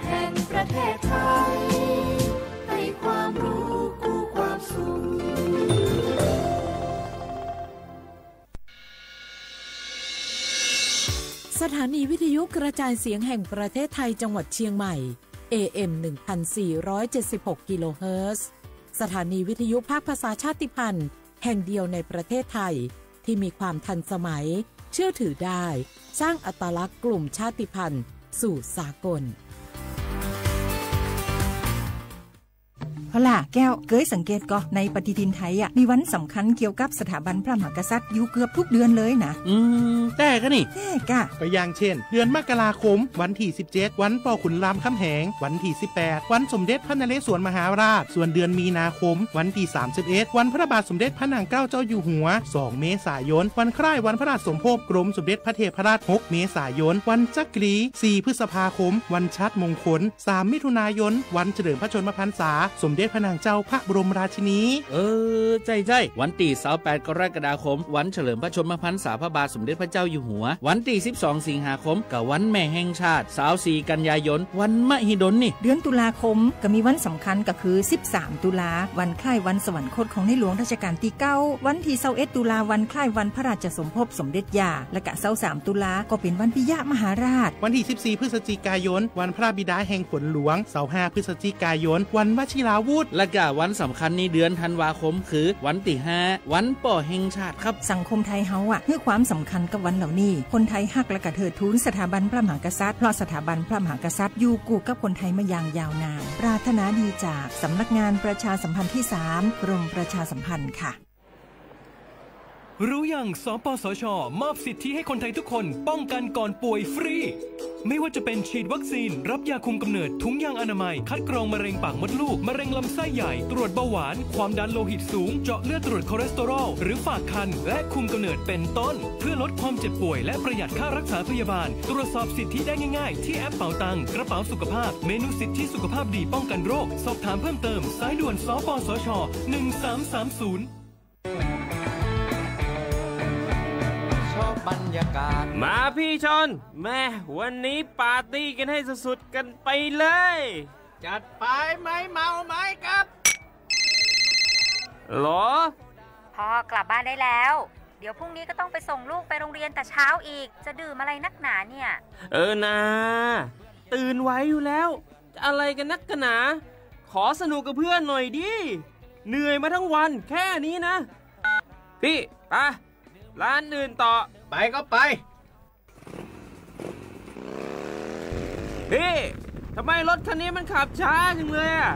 แห่งประเทศไทย ให้ความรู้กู้ความสุข สถานีวิทยุกระจายเสียงแห่งประเทศไทยจังหวัดเชียงใหม่ เอ เอ็ม หนึ่งพันสี่ร้อยเจ็ดสิบหก กิโลเฮิรตซ์ สถานีวิทยุภาคภาษาชาติพันธุ์แห่งเดียวในประเทศไทย ที่มีความทันสมัย เชื่อถือได้ สร้างอัตลักษณ์กลุ่มชาติพันธุ์สู่สากล เอาล่ะ แก้ว เกยสังเกตก่อ ในปฏิทินไทยอะ มีวันสำคัญเกี่ยวกับสถาบันพระมหากษัตริย์อยู่เกือบทุกเดือนเลยนะ อืม แต่ก็นี่ แต่กะ ก็อย่างเช่น เดือนมกราคม วันที่ สิบเจ็ด วันพ่อขุนรามคำแหง วันที่ สิบแปด วันสมเด็จพระนเรศวรมหาราช ส่วนเดือนมีนาคม วันที่ สามสิบเอ็ด วันพระบาทสมเด็จพระนางเกล้าเจ้าอยู่หัว สอง เมษายน วันคล้ายวันพระราชสมภพกรมสมเด็จพระเทพรัตน์ หก เมษายน วันจักรี สี่ พฤษภาคม วันชาติมงคล สาม มิถุนายน วันเฉลิมพระชนมพรรษา สมเด็จพระนางเจ้าพระบรมราชินี เออ ใจ้ใจ้ วันตี้ สาวแปด กรกฎาคม วันเฉลิมพระชนมพรรษาพระบาทสมเด็จพระเจ้าอยู่หัว วันตี้ สิบสอง สิงหาคม กับวันแม่แห่งชาติ สาวสี่ กันยายน วันมหิดลนี่ เดือนตุลาคม ก็มีวันสำคัญก็คือ สิบสาม ตุลา วันคล้ายวันสวรรคตของในหลวงรัชกาลตี้เก้า วันตี้ สาวเอ็ด ตุลา วันคล้ายวันพระราชสมภพสมเด็จย่า และกะ สาวสาม ตุลา ก็เป็นวันปิยมหาราช วันตี้ สิบสี่ พฤศจิกายน วันพระบิดาแห่งฝนหลวง สาวห้า พฤศจิกายน วันวชิราวุธ และกะวันสำคัญในเดือนธันวาคม คือวันตี้ ห้า วันป้อแห่งชาติครับ สังคมไทยเฮาอะ หื้อความสำคัญกับวันเหล่านี้ คนไทยฮักและกะเทิดทูนสถาบันพระมหากษัตริย์ เพราะสถาบันพระมหากษัตริย์อยู่กู้กับคนไทยมาอย่างยาวนาน ปรารถนาดีจากสำนักงานประชาสัมพันธ์ที่สาม กรมประชาสัมพันธ์ค่ะ รู้ยัง สปสช มอบสิทธิให้คนไทยทุกคนป้องกันก่อนป่วยฟรี ไม่ว่าจะเป็นฉีดวัคซีน รับยาคุมกำเนิด ถุงยางอนามัย คัดกรองมะเร็งปากมดลูก มะเร็งลำไส้ใหญ่ ตรวจเบาหวาน ความดันโลหิตสูง เจาะเลือดตรวจคอเลสเตอรอล หรือฝากครรภ์ และคุมกำเนิดเป็นต้น เพื่อลดความเจ็บป่วยและประหยัดค่ารักษาพยาบาล ตรวจสอบสิทธิได้ง่ายๆ ที่แอปเป๋าตัง กระเป๋าสุขภาพ เมนูสิทธิสุขภาพดีป้องกันโรค สอบถามเพิ่มเติม สายด่วน สปสช หนึ่งสามสามศูนย์ ชอบบรรยากาศ มาพี่ชอน แม่ วันนี้ปาร์ตี้กันให้สุดๆ กันไปเลย จัดไป ไม่เมาไม่ขับ หรอ พ่อกลับบ้านได้แล้ว เดี๋ยวพรุ่งนี้ก็ต้องไปส่งลูกไปโรงเรียนแต่เช้าอีก จะดื่มอะไรนักหนาเนี่ย เออนา ตื่นไหวอยู่แล้ว จะอะไรกันนักกันหนา ขอสนุกกับเพื่อนหน่อยดิ เหนื่อยมาทั้งวันแค่นี้นะ พี่ ไป ร้านอื่นต่อ ไปก็ไป พี่ ทำไมรถคันนี้มันขับช้าจังเลยอะ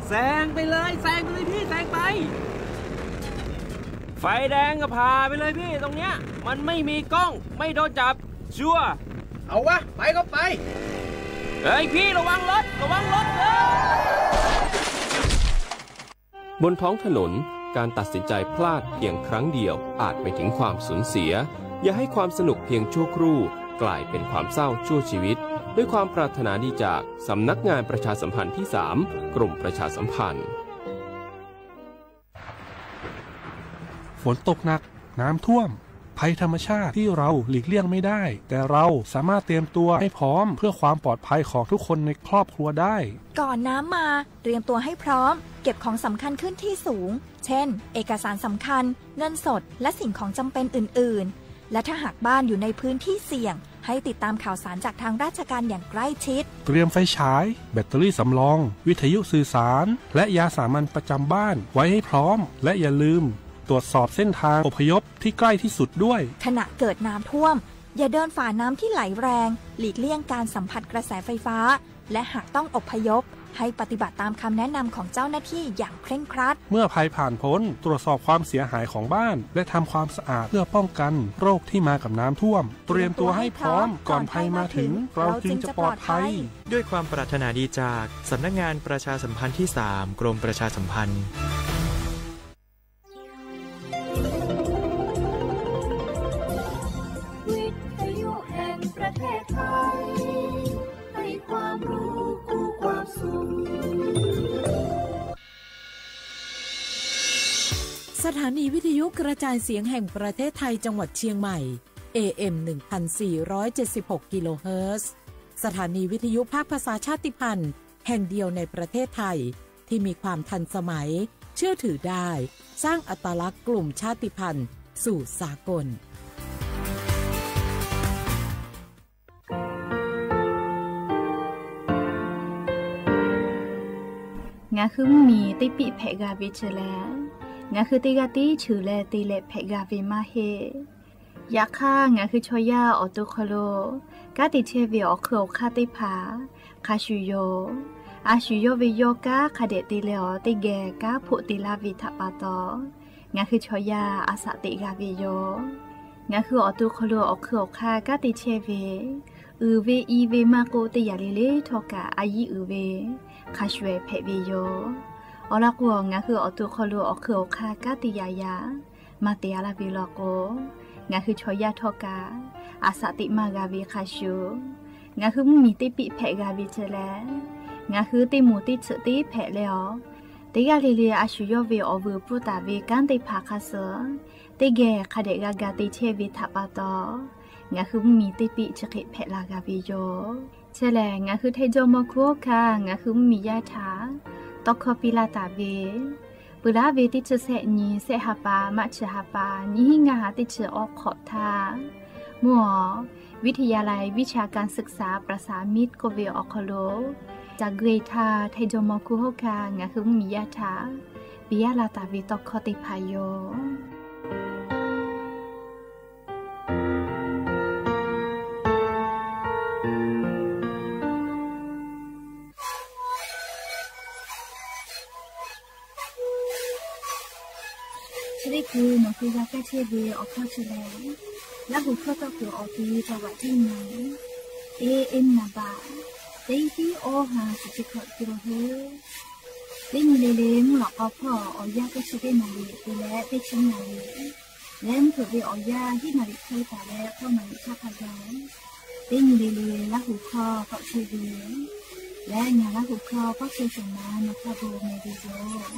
แซงไปเลย แซงไปเลยพี่ แซงไป ไฟแดงก็ผ่าไปเลยพี่ ตรงเนี้ย มันไม่มีกล้อง ไม่โดนจับ ชัวร์ เอาวะ ไปก็ไป เฮ้ยพี่ ระวังรถ ระวังรถ เฮ้ย บนท้องถนน การตัดสินใจพลาดเพียงครั้งเดียวอาจไปถึงความสูญเสีย อย่าให้ความสนุกเพียงชั่วครู่กลายเป็นความเศร้าชั่วชีวิต ด้วยความปรารถนาดีจากสำนักงานประชาสัมพันธ์ที่สาม กรมประชาสัมพันธ์ ฝนตกหนัก น้ำท่วม ภัยธรรมชาติที่เราหลีกเลี่ยงไม่ได้ แต่เราสามารถเตรียมตัวให้พร้อมเพื่อความปลอดภัยของทุกคนในครอบครัวได้ ก่อนน้ำมา เตรียมตัวให้พร้อม เก็บของสำคัญขึ้นที่สูง เช่น เอกสารสำคัญ เงินสด และสิ่งของจำเป็นอื่นๆ และถ้าหากบ้านอยู่ในพื้นที่เสี่ยง ให้ติดตามข่าวสารจากทางราชการอย่างใกล้ชิด เตรียมไฟฉาย แบตเตอรี่สำรอง วิทยุสื่อสาร และยาสามัญประจำบ้านไว้ให้พร้อม และอย่าลืมตรวจสอบเส้นทางอพยพที่ใกล้ที่สุดด้วย ขณะเกิดน้ำท่วม อย่าเดินฝ่าน้ำที่ไหลแรง หลีกเลี่ยงการสัมผัสกระแสไฟฟ้า และหากต้องอพยพ ให้ปฏิบัติตามคำแนะนำของเจ้าหน้าที่อย่างเคร่งครัด เมื่อภัยผ่านพ้น ตรวจสอบความเสียหายของบ้าน และทำความสะอาดเพื่อป้องกันโรคที่มากับน้ำท่วม เตรียมตัวให้พร้อม ก่อนภัยมาถึง เราจึงจะปลอดภัย ด้วยความปรารถนาดีจากสำนักงานประชาสัมพันธ์ที่สาม กรมประชาสัมพันธ์ วิทยุแห่งประเทศไทย ให้ความรู้คู่ความสุข สถานีวิทยุกระจายเสียงแห่งประเทศไทยจังหวัดเชียงใหม่ เอ เอ็ม หนึ่งพันสี่ร้อยเจ็ดสิบหก กิโลเฮิรตซ์ สถานีวิทยุภาคภาษาชาติพันธุ์แห่งเดียวในประเทศไทยที่มีความทันสมัย เชื่อถือได้ สร้างอัตลักษณ์กลุ่มชาติพันธุ์สู่สากล Ngaˬ hui mvuhˇmiˬ teˇ piˆ hpehꞈ g'a ve chi lehˬ, ngaˬ hui teˇ g'aˇ tiˉ cheuˬ leh te leh hpehꞈ g'a ve maˇ heˆ. Yaꞈ hk'aˇ, ngaˬ hui chaw yaˇ awˬ to hk'aw lo kanˉ te chehˇ ve awˬ hk'eun awˬ hk'aˇ teˇ hpaˍ hk'a shuˍ yoˬ. A shuˍ yawˇ ve yawˇ kanˉ hk'a dehꞈ te leh awˬ teˇ geh kanˉ hpoˆ te laˇ ve htaꞈ pa taw, ngaˬ hui chaw yaˇ a shaꞈ teꞈ g'a ve yoˬ. Ngaˬ hui awˬ to hk'aw lo awˬ hk'eun awˬ hk'aˇ kanˉ te chehˇ ve, uiˍ ve i ve maˇ k'oˆ, teˇ yanˇ le le htawˇ kaꞈ a yiˉ uiˍ ve hk'a shuˍ ehˍ hpehꞈ ve yoˬ. Awˬ lawn k'o, ngaˬ hui awˬ to hk'aw lo awˬ hk'eun awˬ hk'aˇ kanˉ te yaꞈ yaꞈ maˇ te a laˇ ve law k'o, ngaˬ hui chaw yaˇ htawˇ kaꞈ a shaꞈ teꞈ maˇ g'a ve hk'a shuˍ, ngaˬ hui mvuhˇmiˬ teˇ piˆ hpehꞈ g'a ve chi lehˬ, ngaˬ hui teˇ moˍ teˇ tsuhꞈ teˇ hpehꞈ leh awˬ, teˇ g'aˇ le le a shuˍ yawˇ ve awˬ vuiˬ pfuhˇ taˍ ve kanˉ teˇ hpaˍ hk'a suh teˇ geh hk'a dehꞈ g'a ga te chehˇ ve htaꞈ pa taw, ngaˬ hui mvuhˇmiˬ teˇ piˆ chi hk'e hpehꞈ la g'a ve yoˬ. Chi lehˬ, ngaˬ hui Htaiˇ jawˇmawˇ hkuˇ hawˉ hkanˇ ngaˬ hui mvuhˇmiˬ yaˇ htaꞈ tawˇ hkawˇ piˇ laˇ taˍ ve, peuˬ laˉ ve teˇ chi sehˆ nyi, sehˆ ha pa, March ha pa, nyiˇ hinˉ ngaˇ ha teˇ chi awˬ hk'awꞈ htaˇ, mvuhˇ awˬ วิทยาลัยวิชาการศึกษา ประสามิตร k'oˆ ve awˬ hk'aw lo, ca gui htaˇ Htaiˇ jawˇmawˇ hkuˇ hawˉ hkanˇ ngaˬ hui mvuhˇmiˬ yaˇ htaꞈ piˇ laˇ taˍ ve tawˇ hkawˇ teˇ hpaˍ yoˬ. Chi teˇ hkui nawˬ hui g'a kaˇ chehˇ ve awˬ hkawˇ chi lehˬ, Laˇ huˍ hkawˇ tawˇ kuiˬ awˬ ti จังหวัดที่หนึ่ง A M นามบัตร teˇ hinˉ awˇ ha chi chi hkawꞈ te lo hu. Teˇ nyi le le mvuhˇ lawꞈ k'aw hpawˇ awˬ yanˇ teˇ chi teˇ naˍ riˍ te leh teˇ chi naˍ riˍ leh mvuhˇ hpeuꞈ ve awˬ yanˇ hiˉ naˍ riˍ hk'e taˍ leh k'awˇ naˍ riˍ htaˇ hk'a gaˬ, teˇ nyi le le Laˇ huˍ hkawˇ tawˆ chehˇ ve leh ngaˬ Laˇ huˍ hkawˇ pawˆ chehˇ shawˍ ma nawˬ hk'a bon meh ve yoˬ.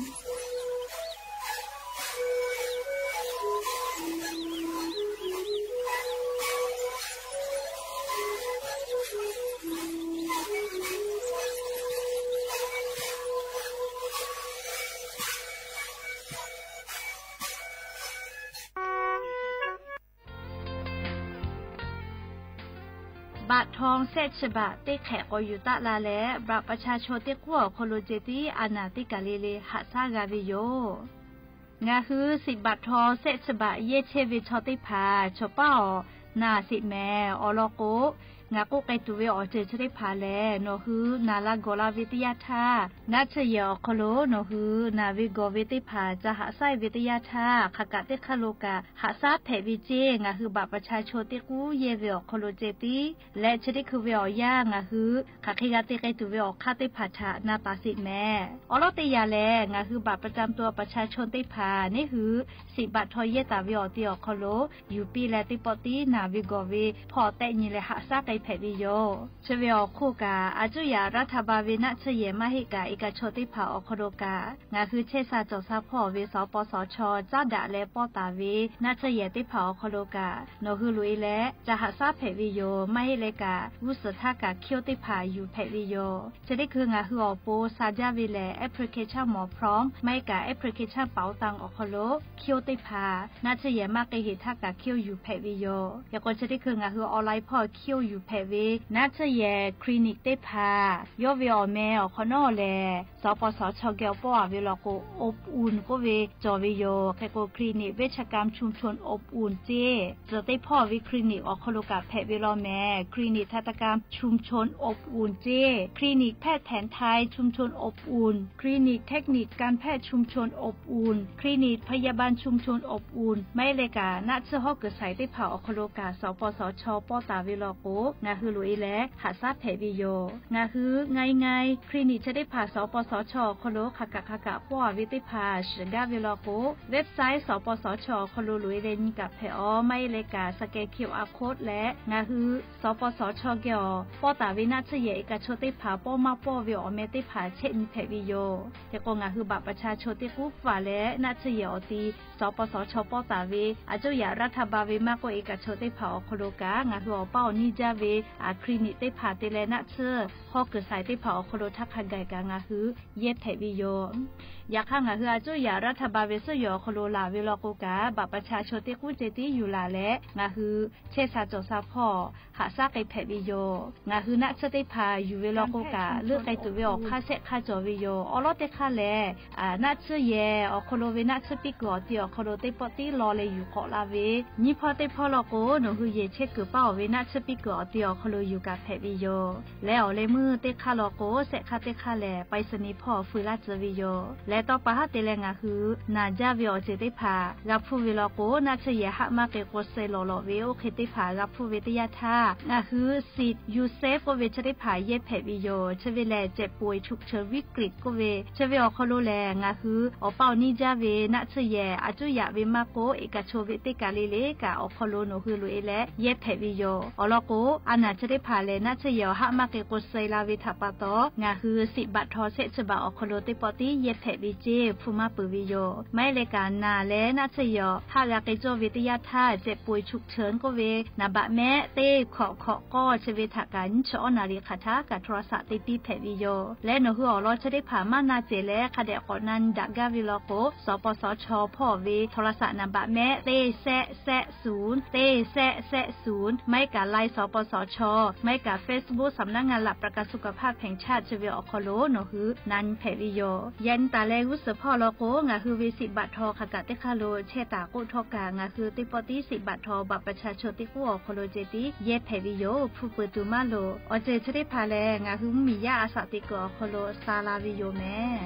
Baꞈ htaw shehˆ chi baꞈ teˇ hk'ehꞈ k'awꞈ yuˬ taˆ la leh, baꞈ ประชาชน teˇ k'uˉ awˬ hk'aw lo ceh tiˉ a naˍ teˇ kaˬ le le haꞈ shaˉ g'a ve yoˬ. Ngaˬ hui shiˍ baꞈ htaw shehˆ chi baꞈ yehˇ chehˇ ve chaw teˇ hpaˍ chaw paˉ awˬ naˍ sheˍ mehˍ. Awˬ lawn k'o, ngaˬ k'oˆ k'ai tuˬ ve awˬ ceuˬ chi teˇ hpaˍ lehˬ, nawˬ hui naˍ la gawˬ la ve teˇ yanˇ htaˇ, naˆ tsuhˇ yehˬ awˬ hk'aw lo nawˬ hui naˍ ve gawˬ ve teˇ hpaˍ ca haꞈ shaˉ ve teˇ yanˇ htaˇ, hk'aˬ kaꞈ teˇ hk'aˇ lo kaꞈ haꞈ shaˉ hpehꞈ ve ceˇ. Ngaˬ hui baꞈ ประชาชน teˇ k'uˉ yehˇ ve awˬ hk'aw lo ceh tiˉ leh chi teˇ hkui ve awˬ yanˇ ngaˬ hui hk'aˬ hk'e g'a te k'ai tuˬ ve awˬ hk'aˇ teˇ hpaˍ htaꞈ na taˍ sheˍ mehˍ. Awˬ lawn teˇ yanˇ lehˬ, ngaˬ hui baꞈ ประจำตัว ประชาชน teˇ hpaˍ neˉ hui shiˍ baꞈ htaw yehˇ taˍ ve awˬ ti awˬ hk'aw lo yuˬ piˇ leh, teˇ pawˆ tiˉ naˍ ve gawˬ ve hpawˇ tehˆ nyi leh haꞈ shaˉ k'ai hpehꞈ ve yoˬ. Chi ve awˬ hk'oˆ kaꞈ, a cuˇ yaꞈ รัฐบาล ve naˆ tsuhˇ yehˬ maˇ heˆ kaꞈ, iˉ kaˆ chaw teˇ hpaˍ awˬ hk'aw lo kaꞈ, ngaˬ hui chehˇ sha cawˬ sha hpawˇ ve สปสช caˉ daꞈ leh pawˇ taˍ ve naˆ tsuhˇ yehˬ teˇ hpaˍ awˬ hk'aw lo kaꞈ, nawˬ hui loꞈ e leh ca haꞈ shaˉ hpehꞈ ve yoˬ. Maˇ heˆ leh kaꞈ, g'uˇ suhˍ htaˇ kaꞈ เขียว teˇ hpaˍ yuˬ hpehꞈ ve yoˬ. Chi teˇ hkui ngaˬ hui awˬ pon sha jaˇ ve lehˬ, application mawˬ พร้อม maˇ heˆ kaꞈ application เป๋าตัง awˬ hk'aw lo เขียว teˇ hpaˍ naˆ tsuhˇ yehˬ maˇ k'e heˍ htaˇ kaꞈ เขียว yuˬ hpehꞈ ve yoˬ. Yaꞈ k'o chi teˇ hkui ngaˬ hui online hpawˇ เขียว yuˬ hpehꞈ ve naˆ tsuhˇ yehˬ คลินิก teˇ hpaˍ yawˇ ve awˬ meh awˬ hk'awꞈ nawˉ lehˬ, สปสช geh awˬ pawˆ a ve law k'o อบอุ่น k'oˆ ve cawˬ ve yoˬ. Hk'e k'o คลินิก เวชกรรมชุมชนอบอุ่น ceˇ, tcuhˬ teˇ hpawˇ ve คลินิก awˬ hk'aw lo kaꞈ hpehꞈ ve law mehˍ. คลินิกทันตกรรมชุมชนอบอุ่น ceˇ, คลินิกแพทย์แผนไทยชุมชนอบอุ่น คลินิกเทคนิคการแพทย์ชุมชนอบอุ่น คลินิกพยาบาลชุมชนอบอุ่น maˇ heˆ leh kaꞈ naˆ tsuhˇ hawˉ kuiˬ shaiˍ teˇ hpaˍ awˬ hk'aw lo kaꞈ สปสช pawˇ taˍ ve law k'o, ngaˬ hui loꞈ e leh haꞈ shaˉ hpehꞈ ve yoˬ. Ngaˬ hui ง่ายๆ คลินิก chi teˇ hpaˍ สปสช awˬ hk'aw lo hk'aˬ kaꞈ hk'aˬ kaꞈ pawˇ a ve teˇ hpaˍ shiˍ gaˇ ve law k'o, website สปสช awˬ hk'aw lo loꞈ e leh nyi kaꞈ hpehꞈ awˬ, maˇ heˆ leh kaꞈ scan QR code leh ngaˬ hui สปสช geh awˬ pawˇ taˍ ve naˆ tsuhˇ yehˬ iˉ kaˆ chaw teˇ hpaˍ pawˇ maˇ pawˇ ve awˬ meh teˇ hpaˍ chehˇ nyi hpehꞈ ve yoˬ. Hk'e k'o ngaˬ hui บัตรประชาชน teˇ k'uˉ faˍ leh naˆ tsuhˇ yehˬ awˬ ti สปสช pawˇ taˍ ve a cuˇ yaꞈ รัฐบาล ve maˇ k'oˆ iˉ kaˆ chaw teˇ hpaˍ awˬ hk'aw lo kaꞈ ngaˬ hui awˬ paˇ awˬ nyi jaˇ ve ve clinic teˇ hpaˍ te leh naˆ tsuhˇ hk'aw kuiˬ shaiˍ teˇ hpaˍ awˬ hk'aw lo htaˇ hk'a gaˬ kaꞈ ngaˬ hui yehˇ hpehꞈ ve yoˬ. Yaꞈ hk'aˇ ngaˬ hui a cuˇ yaꞈ รัฐบาล ve suhˉ yehˬ awˬ hk'aw lo laˬ ve law k'o kaꞈ, บัตรประชาชน teˇ k'uˉ ceh tiˉ yuˬ laˬ leh ngaˬ hui chehˇ sha cawˬ sha hpawˇ haꞈ shaˉ k'ai hpehꞈ ve yoˬ. Ngaˬ hui naˆ tsuhˇ teˇ hpaˍ yuˬ ve law k'o kaꞈ, leuˆ k'ai tuˬ ve awˬ hk'aˇ shehˆ hk'aˇ cawˬ ve yoˬ. Awˬ lawn teˇ hk'aˇ lehˬ, naˆ tsuhˇ yehˬ awˬ hk'aw lo ve naˆ tsuhˇ piˇ kuiˬ awˬ ti awˬ hk'aw lo teˇ pawˆ tiˉ law leh yuˬ k'awꞈ la ve, nyiˇ hpawˇ teˇ hpawˇ law k'o, nawˬ hui yehˬ chehˇ kuiˬ paˇ awˬ ve naˆ tsuhˇ piˇ kuiˬ awˬ ti awˬ hk'aw lo yuˬ kaꞈ hpehꞈ ve yoˬ. Leh awˬ leh meuˇ teˇ hk'aˇ law k'o, shehˆ hk'aˇ teˇ hk'aˇ lehˬ ไปรษณีย์ hpawˇ awˬ feu laˇ tcuh ve yoˬ. Leh tawˇ pa haˉ te leh ngaˬ hui naˬ jaˇ ve awˬ ceuˬ teˇ hpaˍ g'a hpuˇ ve law k'o, naˆ tsuhˇ yehˬ haˆ maˇ k'e k'o suh lawˬ lawꞈ ve oˇ hk'e teˇ hpaˍ g'a hpuˇ ve teˇ yanˇ htaˇ, ngaˬ hui สิทธิ์ ยูเซฟ k'oˆ ve chi teˇ hpaˍ yehˇ hpehꞈ ve yoˬ. Chi ve lehˬ เจ็บป่วยฉุกเฉินวิกฤต k'oˆ ve chi ve awˬ hk'aw lo lehˬ, ngaˬ hui awˬ paˇ awˬ niˇ jaˇ ve naˆ tsuhˇ yehˬ a cuˇ yaꞈ ve maˇ k'oˆ, eˬ kaꞈ chaw ve teˇ kaˬ le le kaꞈ awˬ hk'aw lo nawˬ hui loꞈ e leh yehˇ hpehꞈ ve yoˬ. Awˬ lawn k'o, a naˬ chi teˇ hpaˍ lehˬ naˆ tsuhˇ yehˬ awˬ haˆ maˇ k'e k'o suh la ve htaꞈ pa taw, ngaˬ hui สิบ บาท htaw shehˆ chi บาท awˬ hk'aw lo teˇ pawˆ tiˉ yehˇ hpehꞈ ve ceˇ hpu maˇ peuˬ ve yoˬ. Maˇ heˆ leh kaꞈ naˬ leh naˆ tsuhˇ yehˬ awˬ haˆ g'a k'ai cawˇ ve teˇ yanˇ htaˇ, เจ็บป่วยฉุกเฉิน k'oˆ ve naˍ baꞈ mehˆ teˇ hkawꞈ hkawꞈ k'awˇ chi ve htaꞈ kaꞈ nyiˇ chi awˉ naˍ riˍ hk'aˬ htaˇ kaꞈ โทรศัพท์ te piˇ hpehꞈ ve yoˬ. Leh nawˬ hui awˬ lawn chi teˇ hpaˍ maˇ na cehˬ leh hk'a dehꞈ k'awꞈ na nyi daꞈ gaˇ ve law k'o, สปสช. hpawˇ ve โทรศัพท์ naˍ baꞈ mehˆ teˇ shehˆ shehˆ suˍ teˇ shehˆ shehˆ suˍ, maˇ heˆ kaꞈ ไลน์ สปสช., maˇ heˆ kaꞈ เฟซบุ๊ก สำนักงานหลักประกันสุขภาพแห่งชาติ chi ve awˬ hk'aw lo nawˬ hui na nyi hpehꞈ ve yoˬ. Yaꞈ nyi taˍ leh g'uˇ suhˍ hpawˇ law k'o, ngaˬ hui ve สิบ บาท htaw hk'aˬ kaꞈ teˇ hk'aˇ lo chehˇ taˍ k'oˆ htawˇ kaꞈ, ngaˬ hui teˇ pawˆ tiˉ สิบ บาท htaw บัตรประชาชน teˇ k'uˉ awˬ hk'aw lo ceh tiˉ yehˇ hpehꞈ ve yoˬ. Hpu peuˬ tuˬ maˇ loˍ. Awˬ ceuˬ chi teˇ hpaˍ lehˬ, ngaˬ hui mvuhˇmiˬ yaˇ a shaꞈ teꞈ kuiˬ awˬ hk'aw lo sha la ve yoˬ mehˍ.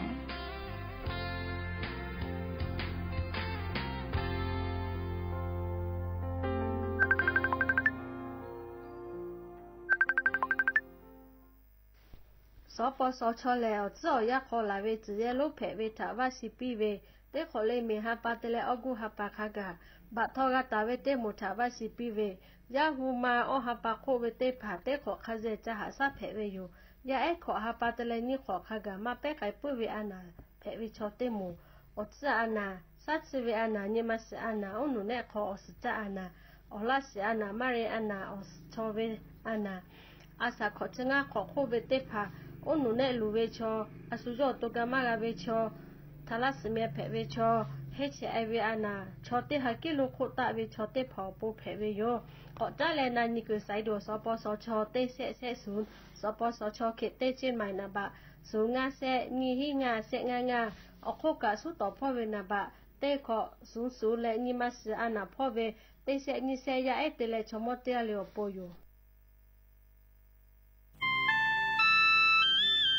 สปสช. lehˬ, awˬ tcuhˉ awˬ yanˇ hk'aw laˬ ve tcuhˬ yehˇ lonˉ hpehꞈ ve htaꞈ vaˇ shiˍ piˇ ve, teˇ hk'awꞈ le miˬ ha pa te leh awˇ guˇ ha pa hk'a gaˬ บัตร htaw g'a taˍ ve teˇ moˍ htaꞈ vaˇ shiˍ piˇ ve, yaˇ hu ma awˇ ha pa hk'oˆ ve teˇ hpaˍ teˇ hk'awꞈ hk'a zeh ca haꞈ shaˉ hpehꞈ ve yoˬ. Yaˇ ehˉ hkawꞈ ha pa te leh nyiˇ hk'awꞈ hk'a gaˬ maˇ pehˉ k'ai puiˉ ve a naˍ hpehꞈ ve chaw teˇ moˍ, awˬ tcuhˇ a naˍ, shaˉ tsuhˇ ve a naˍ, nyi ma shiˍ a naˍ, oˉ nuˬ nehˆ hk'aw awˬ suhˍ caˇ a naˍ, awˬ laˇ shiˍ a naˍ, maˇ re a naˍ, awˬ suhˍ chaw ve a naˍ, a shaꞈ hkawꞈ chi ngaˇ hk'awꞈ hk'oˆ ve teˇ hpaˍ, oˉ nuˬ nehˆ luˬ ve chaw, a shu yawˇ awˬ to ga maˇ g'a ve chaw, htaꞈ laˇ suhˍ meh hpehꞈ ve chaw, heˉ chehˇ e ve a naˍ, chaw teˇ ha kiˉ lo hk'oˆ taˆ ve chaw teˇ hpaˍ awˬ pon hpehꞈ ve yoˬ. K'awꞈ caˉ leh na nyi kuiˬ สายด่วน สปสช. teˇ shehˆ shehˆ suˍ, สปสช. htehˆ ceˇ maiˍ naˍ baꞈ suˍ ngaˇ shehˆ nyiˇ hiˉ ngaˇ shehˆ ngaˇ ngaˇ, awˬ hk'oˆ kaꞈ suhˉ tawˍ hpawˇ ve naˍ baꞈ teˇ hkawꞈ suˍ suˍ leh nyi ma shiˍ a naˍ hpawˇ ve teˇ shehˆ nyiˇ shehˆ yaˇ ehˉ te leh chaw mawˇ teˇ g'aˇ le awˬ pon yoˬ.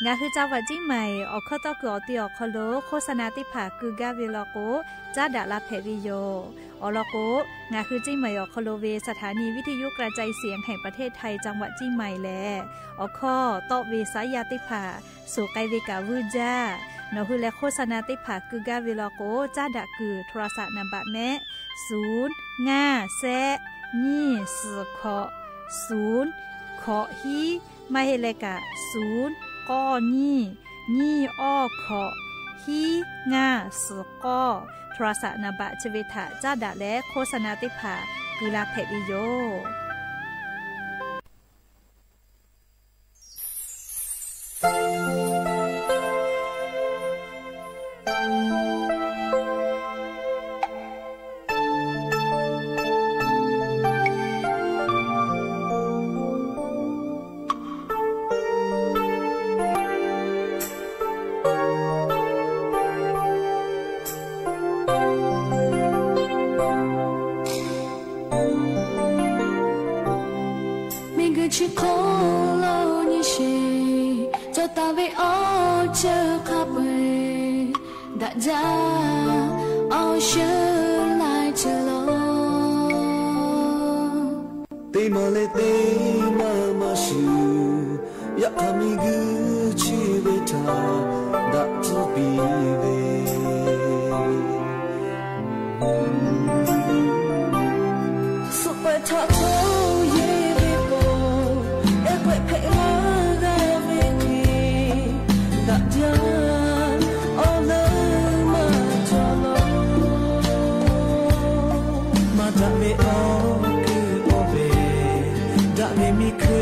Ngaˬ hui จังหวัดเชียงใหม่ awˬ hkawˇ tawˇ kuiˬ awˬ ti awˬ hk'aw lo โฆษณา teˇ hpaˍ keu gaˇ ve law k'o, caˉ daꞈ la hpehꞈ ve yoˬ. Awˬ lawn k'o, ngaˬ hui เชียงใหม่ awˬ hk'aw lo ve สถานีวิทยุกระจายเสียงแห่งประเทศไทย จังหวัดเชียงใหม่ lehˬ, awˬ hkawˇ tawˆ ve saˉ yaˇ teˇ hpaˍ suˍ k'ai ve kaꞈ vuiˇ jaˇ. Nawˬ hui leh โฆษณา teˇ hpaˍ keu gaˇ ve law k'o, caˉ daꞈ kuiˬ โทรศัพท์ naˍ baꞈ mehˆ suˍ ngaˇ shehˆ nyiˇ suhˍ hkawꞈ suˍ hkawꞈ hiˉ, maˇ heˆ leh kaꞈ suˍ k'awˇ nyiˇ nyiˇ awˇ hkawꞈ hiˉ ngaˇ suhˍ k'awˇ, โทรศัพท์ naˍ baꞈ chi ve htaꞈ caˉ daꞈ leh โฆษณา teˇ hpaˍ keu la hpehꞈ ve yoˬ. Miˬguiˬ chi hk'oˆ lo nyi sheˍ, cawˬ taˍ ve awˬ ceuˬ hk'a peu-eˬ daꞈ jaˇ awˬ shuˍ laiˉ ceuˬ lo. Teˇ maˬ leh teˇ maˬ maˇ shuˍ, yaꞈ hk'aˇ miˬguiˬ chi ve htaꞈ daꞈ tcuhˉ piˇ ve, suhˍ pehꞈ htaꞈ hto yeˬ ve k'o, ehˉ k'ehˆ hpehꞈ laˇ g'a ve hk'e, daꞈ jaˇ awˬ leuˉ maˇ cawˬ law. Maˇ daꞈ ve awˬ kuiˬ k'oˆ ve, daꞈ ve miˬ hkui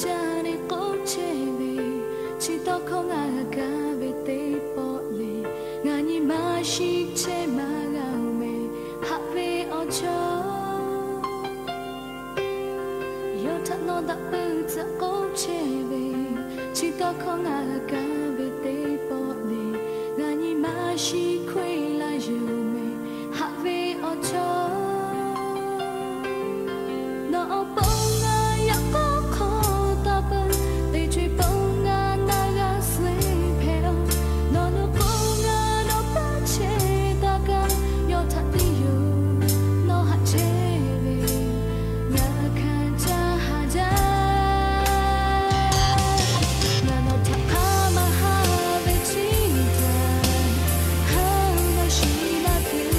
Ca le k'oˆ chehˇ ve, chi tawˇ hkawˇ ngaˬ g'a kaˇ ve teˇ pawˆ le, ngaˬ nyi ma shiˍ chehˇ maˇ g'a-oˬ mehˍ, haꞈ ve awˬ chawˇ. Yawˇ htaꞈ nawˬ daꞈ peuˬ htaꞈ k'oˆ chehˇ ve, chi tawˇ hkawˇ ngaˬ g'a kaˇ ve teˇ pawˆ le, ngaˬ nyi ma shiˍ hkawehˇ laˇ yuˬ mehˍ, haꞈ ve awˬ chawˇ. Nawˬ awˬ pon ngaˬ yaꞈ k'aw hk'aw taˇ peuˬ, teˇ co-e pon ngaˬ na g'a suh hpehꞈ-oˬ. Nawˬ lo k'o ngaˬ nawˬ paˇ chehˇ taˇ kaˇ, yawˇ htaꞈ tiˇ yoˬ nawˬ haꞈ chehˇ ve, ngaˬ hkanˍ caˇ haˍ jaˇ. Ngaˬ nawˬ htaꞈ hk'aˇ maˇ haˍ ve chiˇ htaꞈ, ha nawˬ shiˍ laˇ tuˬ,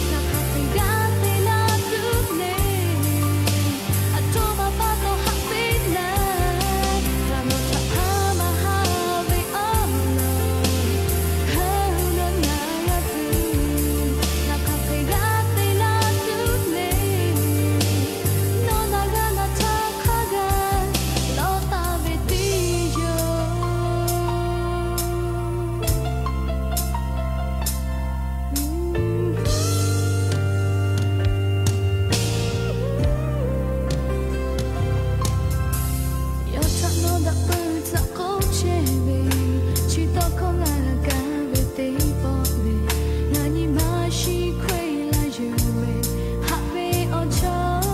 ngaˬ hk'a hk'e g'a te laˇ tuˬ le. Aˬ htoꞈ ma pa taw haꞈ peꞈ naˍ, ngaˬ nawˬ htaꞈ hk'aˇ maˇ haˍ ve awˬ lawn, ha nawˬ ngaˬ g'a tuˬ, ngaˬ hk'a hk'e g'a te laˇ tuˬ le. Nawˬ naˬ g'a naˬ htaꞈ hk'a gaˬ lawˬ taˍ ve teˇ yoˬ. Yawˇ htaꞈ nawˬ daꞈ peuˬ htaꞈ k'oˆ chehˇ ve, chi tawˇ hkawˇ ngaˬ g'a kaˇ ve teˇ pawˆ le, ngaˬ nyi ma shiˍ hkawehˇ laˇ yuˬ ve, haꞈ ve awˬ chawˇ.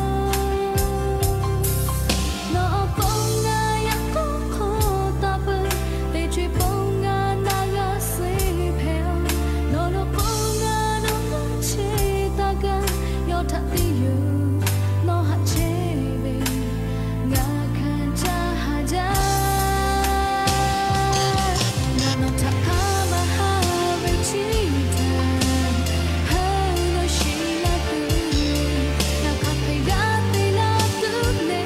Nawˬ awˬ pon ngaˬ yaꞈ k'aw hk'aw taˇ peuˬ, teˇ co-e pon ngaˬ na g'a suh hpehꞈ-oˬ. Nawˬ lo k'o ngaˬ nawˬ paˇ chehˇ taˇ kaˇ, yawˇ htaꞈ tiˇ yoˬ nawˬ haꞈ chehˇ ve, ngaˬ hkanˍ caˇ haˍ jaˇ. Ngaˬ nawˬ htaꞈ hk'aˇ maˇ haˍ ve chiˇ htaꞈ, ha nawˬ shiˍ laˇ tuˬ, ngaˬ hk'a hk'e g'a te laˇ tuˬ le.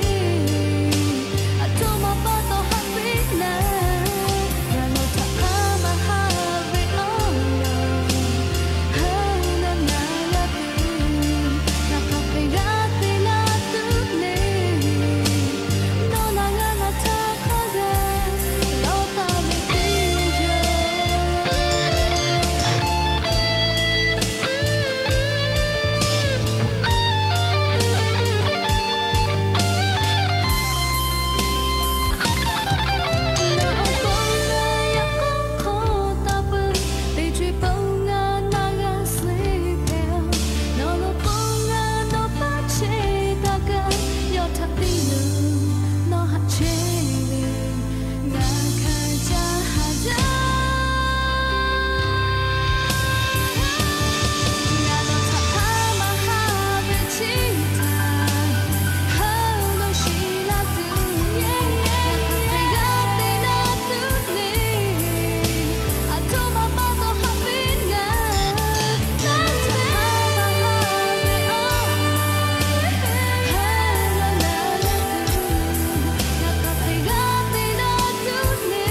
Aˬ htoꞈ ma pa taw haꞈ peꞈ naˍ, ngaˬ nawˬ htaꞈ hk'aˇ maˇ haˍ ve awˬ lawn, ha nawˬ ngaˬ g'a tuˬ, ngaˬ hk'a hk'e g'a te laˇ tuˬ le. Nawˬ naˬ g'a naˬ htaꞈ hk'a gaˬ lawˬ taˍ ve teˇ yoˬ. Nawˬ awˬ pon ngaˬ yaꞈ k'aw hk'aw taˇ peuˬ, teˇ co-e pon ngaˬ na g'a suh hpehꞈ-oˬ. Nawˬ lo k'o ngaˬ nawˬ paˇ chehˇ taˇ kaˇ, yawˇ htaꞈ tiˇ yoˬ nawˬ haꞈ chehˇ ve, ngaˬ hkanˍ caˇ haˍ jaˇ. Ngaˬ nawˬ htaꞈ hk'aˇ maˇ haˍ ve chiˇ htaꞈ, ha nawˬ shiˍ laˇ tuˬ, ngaˬ hk'a hk'e g'a te laˇ tuˬ le. Aˬ htoꞈ ma pa taw haꞈ peꞈ naˍ, ngaˬ nawˬ htaꞈ hk'aˇ maˇ haˍ ve awˬ lawn, ha nawˬ ngaˬ g'a tuˬ, ngaˬ hk'a hk'e g'a te laˇ tuˬ le.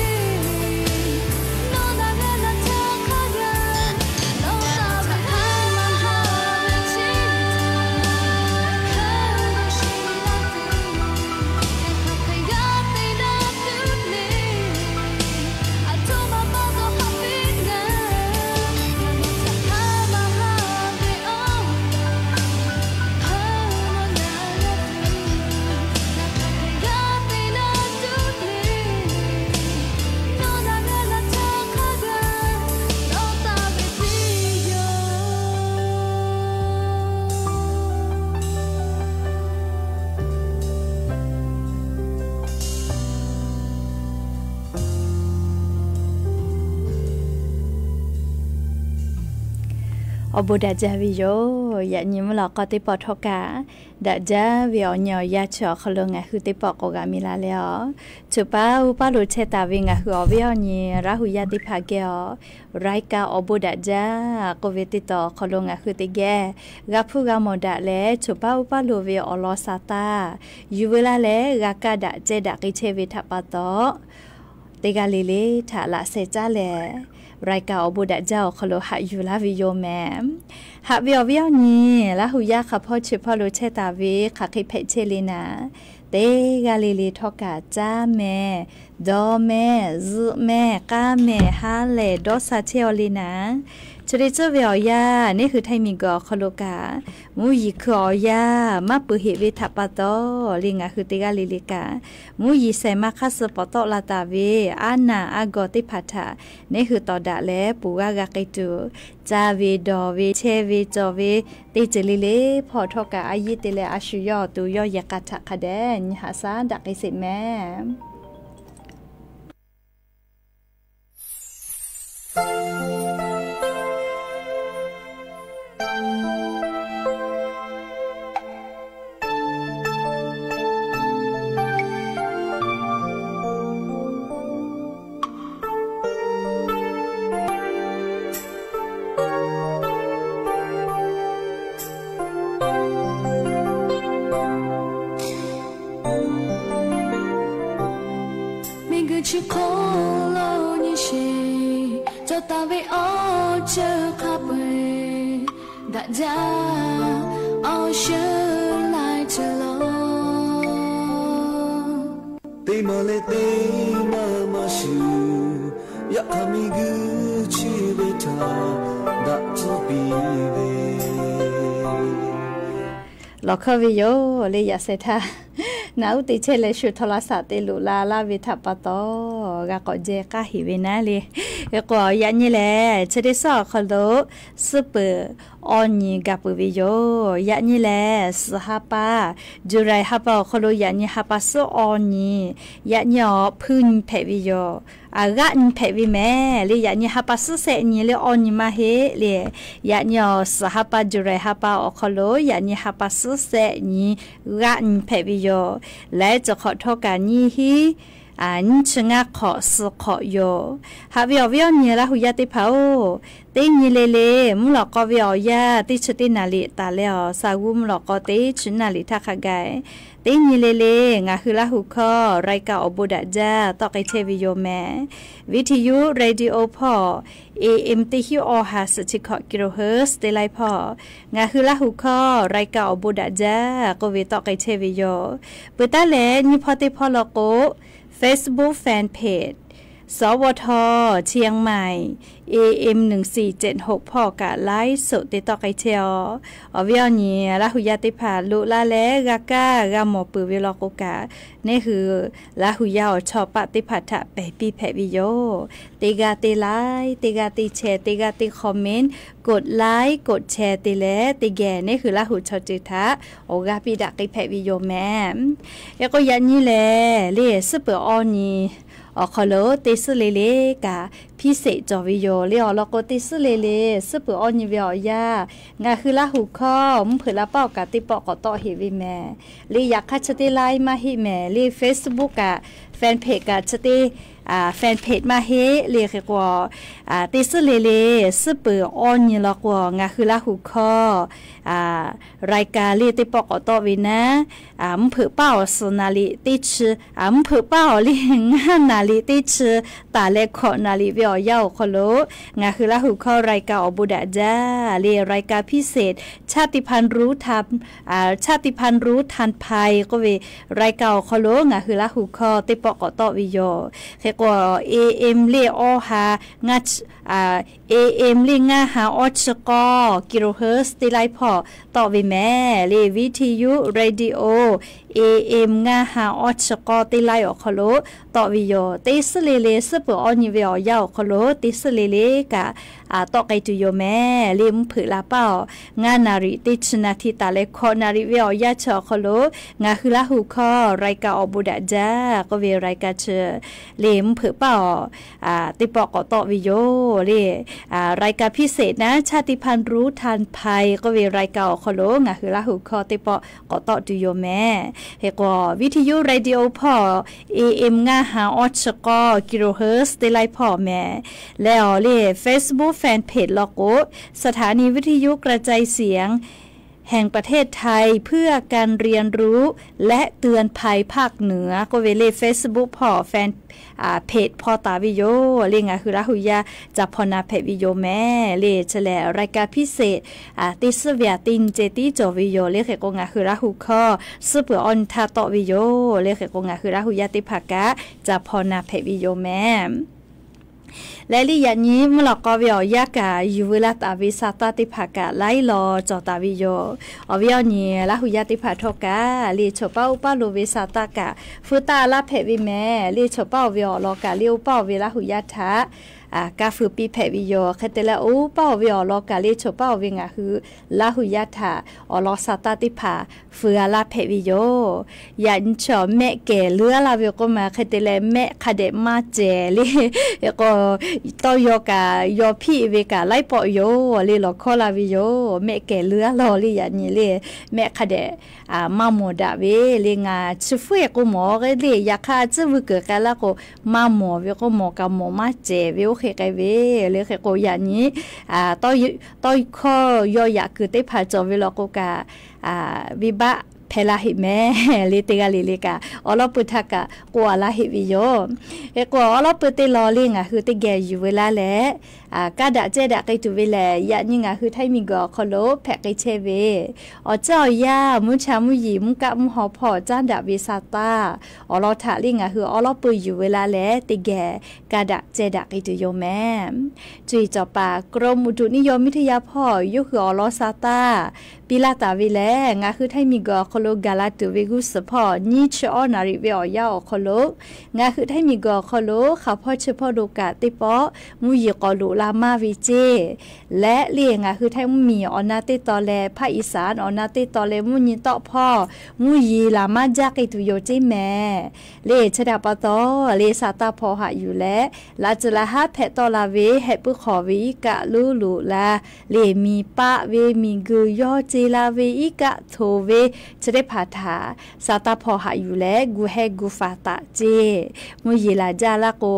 Nawˬ naˬ g'a naˬ htaꞈ hk'a gaˬ lawˬ taˍ ve awˬ lawn, ha nawˬ shiˍ laˇ tuˬ, ngaˬ hk'a hk'e g'a te laˇ tuˬ le. Aˬ htoꞈ ma pa taw haꞈ peꞈ naˍ, ngaˬ nawˬ htaꞈ hk'aˇ maˇ haˍ ve awˬ lawn, ha nawˬ ngaˬ g'a tuˬ, ngaˬ hk'a hk'e g'a te laˇ tuˬ le. Nawˬ naˬ g'a naˬ htaꞈ hk'a gaˬ lawˬ taˍ ve teˇ yoˬ. Awˬ bon daꞈ jaˇ ve yoˬ. Yaꞈ nyi mvuhˇ lawꞈ k'aw teˇ pawˆ htawˇ kaꞈ, daꞈ jaˇ ve awˬ nyi awˬ yanˇ chi awˬ hk'aw lo ngaˬ hui teˇ pawˆ k'awꞈ g'a miˬ la leh aˬ, choˬ paˉ uˉ paˉ lo chehˇ taˍ ve ngaˬ hui awˬ viˉ awˬ nyi Laˇ hu yaˇ teˇ hpaˍ geh aˬ, รายการ awˬ bon daꞈ jaˇ k'oˆ ve teˇ taw awˬ hk'aw lo ngaˬ hui teˇ geh g'a hpuˇ g'a mawˬ daꞈ leh, choˬ paˉ uˉ paˉ lo ve awˬ lawn sa taˇ yuˬ veu laˇ leh, g'a kaˇ daꞈ ceh daꞈ k'ai chehˇ ve htaꞈ pa taw, teˇ g'aˇ le le htaꞈ laꞈ sheh caˉ leh, รายการ awˬ bon daꞈ jaˇ awˬ hk'aw lo haꞈ yuˬ laˇ ve yoˬ mehˍ. Haꞈ ve awˬ viˉ awˬ nyi, Laˇ hu yaˇ hk'a hpawˇ chi hpawˇ lo chehˇ taˍ ve hk'aˬ hk'e hpehꞈ chehˇ le naˍ, Teˇ g'aˇ le le htawˇ kaꞈ caˇ mehˍ, dawˇ mehˍ, zuhˆ mehˍ, k'aˇ mehˍ, ha lehˬ dawˇ sha chehˇ-aw le naˍ. Chi hk'e tcuhˉ ve awˬ yanˇ, neˇ hui htaiˍ miˬguiˬ awˬ hk'aw lo kaꞈ, mvuhˇ yeˬ hkui awˬ yanˇ maˇ peuˬ heꞈ ve htaꞈ pa taw le, ngaˬ hui teˇ g'aˇ le le kaꞈ mvuhˇ yeˬ shaiˍ ma hk'aˇ suh pawˍ tawˆ la taˍ ve aˉ naˬ aˉ gawˬ teˇ hpaˍ htaꞈ neˇ hui tawˍ daꞈ leh ponˬ g'aˇ g'a k'ai tuˬ, caˇ ve, dawˬ ve, chehˇ ve, cawˬ ve, teˇ ceuˬ le le hpawˇ htawˇ kaꞈ a yiˇ te leh a shu yawˇ awˬ to yawˇ yehˬ k'a htaꞈ hk'a dehꞈ nyi haꞈ shaˉ daꞈ k'ai sheˍ mehˍ. Miˬguiˬ chi hk'oˆ lo nyi sheˍ, cawˬ taˍ ve awˬ ceuˬ hk'a peu-eˬ daꞈ jaˇ awˬ shu laiˉ ceuˬ lo. Teˇ maˬ leh teˇ maˬ maˇ shuˍ, yaꞈ hk'aˇ miˬguiˬ chi ve htaꞈ daꞈ tcuhˉ piˇ ve lawˬ hkawˇ ve yoˬ le. Yaꞈ sheh htaˇ naꞈ uˉ te chehˇ leh shu htaw la shaꞈ te loꞈ la laˇ ve htaꞈ pa taw, g'a k'awꞈ jehˇ k'aˇ heˍ ve naˉ le. Hk'e k'o, yaꞈ nyi lehˬ chi teˇ suhˉ awˬ hk'aw lo suhˉ peuˬ awˇ nyi ga peuˬ ve yoˬ. Yaꞈ nyi lehˬ, suhˍ ha pa, July ha pa awˬ hk'aw lo yaꞈ nyi ha pa suhˉ awˇ nyi, yaꞈ nyi awˬ hpuiˇ nyi hpehꞈ ve yoˬ. G'aˆ nyi hpehꞈ ve mehˍ le. Yaꞈ nyi ha pa suhˉ shehˆ nyi le awˇ nyi maˇ heˆ le. Yaꞈ nyi awˬ suhˍ ha pa, July ha pa awˬ hk'aw lo yaꞈ nyi ha pa suhˉ shehˆ nyi g'aˆ nyi hpehꞈ ve yoˬ. Laiˉ ceuˬ hk'awꞈ htawˇ kaꞈ nyiˇ hinˉ nyiˇ chi ngaˇ hk'awꞈ suh hk'awꞈ yoˬ. Haꞈ ve awˬ viˉ awˬ nyi Laˇ hu yaˇ teˇ hpaˍ-oˬ, teˇ nyi le le mvuhˇ lawꞈ k'aw ve awˬ yanˇ teˇ chi teˇ naˍ riˍ taˍ leh awˬ, sa g'uˇ mvuhˇ lawꞈ k'aw teˇ chi naˍ riˍ htaˇ hk'a gaˬ, teˇ nyi le le ngaˬ hui Laˇ hu hkawˇ รายการ awˬ bon daꞈ jaˇ tawˆ k'ai chehˇ ve yoˬ mehˍ. Viˇ hti yuˇ radio hpawˇ, A M teˇ hinˉ awˬ ha suhˍ chi hkawꞈ kilohertz teˇ laiˉ hpawˇ, ngaˬ hui Laˇ hu hkawˇ รายการ awˬ bon daꞈ jaˇ k'oˆ ve tawˆ k'ai chehˇ ve yoˬ. Peuˬ taˉ leh nyiˇ hpawˇ teˇ hpawˇ law k'o, Facebook fan page สวท เชียงใหม่ A M หนึ่งสี่เจ็ดหก hpawˇ kaꞈ ไลฟ์สด te tawˆ k'ai chehˇ-aw. Awˬ viˉ awˬ nyi Laˇ hu yaˇ teˇ hpaˍ loꞈ la leh g'a kaˇ g'a mawˬ peuˬ ve law k'o kaꞈ, neˇ hui Laˇ hu yaˇ awˬ chawˇ paˆ teˇ hpaˍ htaꞈ pehˬ piˇ hpehꞈ ve yoˬ. Teˇ g'aˇ teˇ like, teˇ g'aˇ teˇ share, teˇ g'aˇ teˇ comment, กดไลค์ กดแชร์ te leh teˇ geh neˇ hui Laˇ hu chaw ceuˬ htaꞈ awˬ g'aˇ piˇ daꞈ k'ai hpehꞈ ve yoˬ mehˍ. Hk'e k'o, yaꞈ nyi lehˬ le suhˉ peuˬ awˇ nyi awˬ hk'aw lo teˇ suhˉ le le kaꞈ พิเศษ cawˬ ve yoˬ le. Awˬ lawn k'o, teˇ suhˉ le le suhˉ peuˬ awˇ nyi ve awˬ yanˇ, ngaˬ hui Laˇ hu hkawˇ mvuhˇ hpeuꞈ la paˇ awˬ kaꞈ teˇ pawˆ k'awꞈ tawˆ heˍ ve mehˍ le. Yaꞈ hk'aˇ, chi teˇ ไลค์ maˇ heˆ mehˍ le. Facebook kaꞈ fan page kaꞈ chi teˇ fan page maˇ heˆ le. Hk'e k'o, teˇ suhˉ le le suhˉ peuˬ awˇ nyi law k'o, ngaˬ hui Laˇ hu hkawˇ รายการ le teˇ pawˆ k'awꞈ tawˆ ve naˉ, mvuhˇ hpeuꞈ paˇ awˬ suhˍ naˍ riˍ teˇ chi, mvuhˇ hpeuꞈ paˇ awˬ le ngaˇ naˍ riˍ teˇ chi taˍ leh hkawꞈ naˍ riˍ ve awˬ yanˇ awˬ hk'aw lo, ngaˬ hui Laˇ hu hkawˇ รายการ awˬ bon daꞈ jaˇ le รายการ พิเศษ ชาติพันธุ์รู้ทัน ชาติพันธุ์รู้ทันภัย k'oˆ ve รายการ awˬ hk'aw lo ngaˬ hui Laˇ hu hkawˇ teˇ pawˆ k'awꞈ tawˆ ve yoˬ. Hk'e k'o, A M le awˇ ha ngaˇ A M le ngaˇ ha awˇ chi k'awˇ kilohertz teˇ laiˉ hpawˇ tawˆ ve mehˍ le. Viˇ hti yuˇ radio A M ngaˇ ha awˇ chi k'awˇ teˇ laiˉ awˬ hk'aw lo tawˆ ve yoˬ. Teˇ suhˉ le le suhˉ peuˬ awˇ nyi ve awˬ yanˇ awˬ hk'aw lo teˇ suhˉ le le kaꞈ tawˆ k'ai tuˬ yoˬ mehˍ le. Mvuhˇ hpeuꞈ la paˇ awˬ ngaˇ naˍ riˍ teˇ chi naˍ hti taˍ leh hkawꞈ naˍ riˍ ve awˬ yanˇ chi awˬ hk'aw lo, ngaˬ hui Laˇ hu hkawˇ รายการ awˬ bon daꞈ jaˇ k'oˆ ve รายการ chi le mvuhˇ hpeuꞈ paˇ awˬ teˇ pawˆ k'awꞈ tawˆ ve yoˬ le. รายการ พิเศษ naˉ ชาติพันธุ์รู้ทันภัย k'oˆ ve รายการ awˬ hk'aw lo ngaˬ hui Laˇ hu hkawˇ teˇ pawˆ k'awꞈ tawˆ tuˬ yoˬ mehˍ. Hk'e k'o, viˇ hti yuˇ radio hpawˇ A M ngaˇ ha awˇ chi k'awˇ kilohertz teˇ laiˉ hpawˇ mehˍ. Leh awˬ le Facebook fan page law k'o, สถานีวิทยุกระจายเสียง เชียงใหม่ แห่งประเทศไทย เพื่อการเรียนรู้และเตือนภัยภาคเหนือ k'oˆ ve le Facebook hpawˇ fan page hpawˇ taˍ ve yoˬ le. Ngaˬ hui Laˇ hu yaˇ ca hpaw na hpehꞈ ve yoˬ mehˍ le. Chi lehˬ รายการพิเศษ teˇ suhˉ ve aꞈ teˇ nyi ceh tiˉ cawˬ ve yoˬ le. Hk'e k'o ngaˬ hui Laˇ hu hkawˇ suhˉ peuˬ awˇ nyi htaˇ tawˆ ve yoˬ le. Hk'e k'o ngaˬ hui Laˇ hu yaˇ teˇ hpaˍ kaꞈ ca hpaw na hpehꞈ ve yoˬ mehˍ. Leh le yaꞈ nyi mvuhˇ lawꞈ k'aw ve awˬ yanˇ kaꞈ yuˬ veu laˇ taˍ ve sa taˇ teˇ hpaˍ kaꞈ laiˉ law cawˬ taˍ ve yoˬ. Awˬ viˉ awˬ nyi Laˇ hu yaˇ teˇ hpaˍ htawˇ kaꞈ le choˬ paˉ oˇ paˉ lo ve sa taˇ kaꞈ feu taˆ laˇ hpehꞈ ve mehˍ le. Choˬ paˉ oˬ ve awˬ lawn kaꞈ le oˇ paˉ oˬ ve Laˇ hu yaˇ htaꞈ kaˇ feu piˇ hpehꞈ ve yoˬ. Hk'e te leh oˇ paˉ oˬ ve awˬ lawn kaꞈ le choˬ paˉ oˬ ve ngaˬ hui Laˇ hu yaˇ htaꞈ awˬ lawn sa taˇ teˇ hpaˍ feu a laˇ hpehꞈ ve yoˬ. Yaꞈ nyi chi mehˆ kehˬ leuˉ a laˇ ve k'oˆ ma hk'e te leh mehˆ hk'a dehꞈ maˇ cehˬ le. K'o tawˇ yaw kaꞈ yaw hpiˆ ve kaꞈ laiˉ pawˆ yoˬ le lawˬ hkawˇ la ve yoˬ. Mehˆ kehˬ leuˉ a law le yaꞈ nyi le mehˆ hk'a dehꞈ maˇ mawˬ daꞈ ve le. Ngaˬ chi fuˉ e k'o mawˬ k'e le yaꞈ hk'aˇ tcuhˉ vuiˇ kuiˬ k'ai laˇ k'o maˇ mawˬ ve k'oˆ mawˬ kaꞈ mawˬ maˇ cehˬ ve oˇ hk'e k'ai ve le. Hk'e k'o yaꞈ nyi tawˇ hkawˇ yaw yaꞈ kuiˬ teˇ hpaˍ cawˬ ve law k'o kaꞈ venˇbaˆ hpehˇ laˇ heˆ mehˍ le. Teˇ g'aˇ le le kaꞈ awˬ lawn peuˬ htaˇ kaꞈ k'oˆ a laˇ heˆ ve yoˬ. Hk'e k'o awˬ lawn peuˬ teˇ law le ngaˬ hui teˇ geh yuˬ veu laˇ leh kaˇ daꞈ cehˇ daꞈ k'ai tuˬ ve lehˬ, yaꞈ nyi ngaˬ hui Htaiˇ miˬguiˬ awˬ hk'aw lo hpehꞈ k'ai chehˇ ve awˬ ceuˬ awˬ yanˇ mvuhˇ cha mvuhˇ yeˬ mvuhˇ kaˆ mvuhˇ haw hpawˇ caˉ daꞈ ve sa taˇ awˬ lawn htaꞈ le ngaˬ hui awˬ lawn peuˬ yuˬ veu laˇ leh teˇ geh kaˇ daꞈ cehˇ daꞈ k'ai tuˬ yoˬ mehˍ. Cuˇ yiˍ cawˬ paˍ กรมอุตุนิยมวิทยา hpawˇ yawˇ hui awˬ lawn sa taˇ piˇ laˇ taˍ ve lehˬ, ngaˬ hui Htaiˇ miˬguiˬ awˬ hk'aw lo gaˬ la tuˬ ve g'uˇ suhˍ hpawˇ nyiˇ chi awˇ naˍ riˍ ve awˬ yanˇ awˬ hk'aw lo ngaˬ hui Htaiˇ miˬguiˬ awˬ hk'aw lo hk'aˬ hpawˇ chi hpawˇ lo kaꞈ teˇ pawˆ mvuhˇ yeˬ k'awꞈ loꞈ la maˇ ve ceˇ. Leh le ngaˬ hui Htaiˇ mvuhˇ miˬ awˬ na teˇ taw leh ภาคอีสาน awˬ na teˇ taw leh mvuhˇ nyi tawˆ hpawˇ mvuhˇ yeˬ laˬ maˇ jaˇ k'ai tuˬ yoˬ ceˇ mehˍ. Le chi htaꞈ pa taw le sa taˇ hpawˇ haꞈ yuˬ leh laꞈ tcuhˍ laꞈ haˉ hpehꞈ tawˆ la ve hehˆ puiˉ hk'awꞈ ve iˉ kaˆ luˉ loꞈ la le miˬ paˆ ve miˬguiˬ yawˇ ce la ve iˉ kaˆ htoꞈ ve chi teˇ hpaˍ htaꞈ sa taˇ hpawˇ haꞈ yuˬ leh gu hehˇ gu faˍ taꞈ ceˇ. Mvuhˇ yeˬ laˬ jaˇ laˇ k'o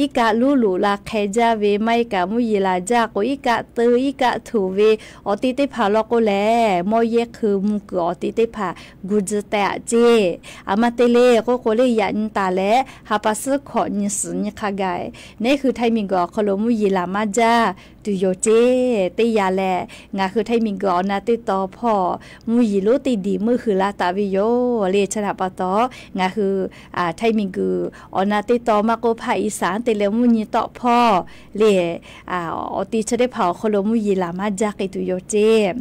iˉ kaˆ luˉ loꞈ la hk'e jaˇ ve maˇ heˆ kaꞈ mvuhˇ yeˬ laˬ jaˇ k'o iˉ kaˆ teu iˉ kaˆ htoꞈ ve awˬ ti teˇ hpaˍ law k'o lehˬ mawˇ yehˇ hkui mvuh kuiˬ awˬ ti teˇ hpaˍ gu tcuh tehꞈ ceˇ. Aˬ ma te le k'oˆ k'o le yaꞈ nyi taˍ leh ha pa suhˉ hkawꞈ nyi suhˍ nyi hk'a gaˬ neˉ hui Htaiˇ miˬguiˬ awˬ hk'aw lo mvuhˇ yeˬ laˬ maˇ jaˇ tuˬ yoˬ ceˇ. Teˇ yanˇ lehˬ ngaˬ hui Htaiˇ miˬguiˬ awˬ na teˇ taw hpawˇ mvuhˇ yeˬ lonˉ teˇ diˬ meuˆ hui la taˍ ve yoˬ le. Chi htaꞈ pa taw ngaˬ hui Htaiˇ miˬguiˬ awˬ na teˇ taw maˇ k'oˆ ภาคอีสาน te leh mvuhˇ nyi tawˆ hpawˇ le awˬ ti chi teˇ hpaˍ awˬ hk'aw lo mvuhˇ yeˬ laˬ maˇ jaˇ k'ai tuˬ yoˬ ceˇ.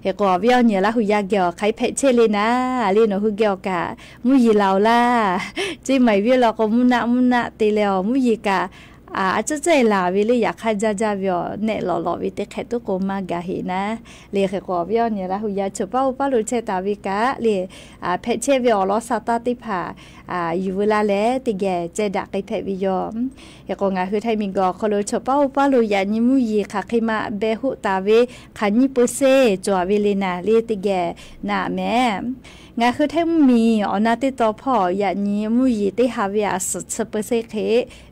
Hk'e k'o awˬ viˉ awˬ nyi Laˇ hu yaˇ geh awˬ hk'aˬ hk'e hpehꞈ chehˇ le naˍ le nawˬ hui geh awˬ kaꞈ mvuhˇ yeˬ laˬ oˬ laˇ. Ceˇ maˬ viˉ law k'o mvuhˇ naˆ mvuhˇ naˆ te leh awˬ mvuhˇ yeˬ kaꞈ a ciˉ ciˉ laˬ ve le yaꞈ hk'aˇ jaˇ jaˇ ve awˬ nehˆ lawꞈ lawꞈ ve teˇ hk'ehꞈ tuˉ k'o maˇ gaˬ heꞈ naˍ le. Hk'e k'o awˬ viˉ awˬ nyi Laˇ hu yaˇ choˬ paˉ oˇ paˉ lo chehˇ taˍ ve kaꞈ le hpehꞈ chehˇ ve awˬ lawn sa taˇ teˇ hpaˍ yuˬ veu la leh teˇ geh ceh daꞈ k'ai hpehꞈ ve yoˬ. Hk'e k'o ngaˬ hui Htaiˇ miˬguiˬ awˬ hk'aw lo choˬ paˉ oˇ paˉ lo yaꞈ nyi mvuhˇ yeˬ hk'aˬ hk'e ma beh hoˆ taˍ ve hk'aˬ nyiˇ peu se cawˬ ve le naˍ le teˇ geh naˍ mehˍ. Ngaˬ hui Htaiˇ mvuhˇ miˬ awˬ na teˇ taw hpawˇ yaꞈ nyi mvuhˇ yeˬ teˇ ha ve aꞈ suhˍ chi peu se hk'e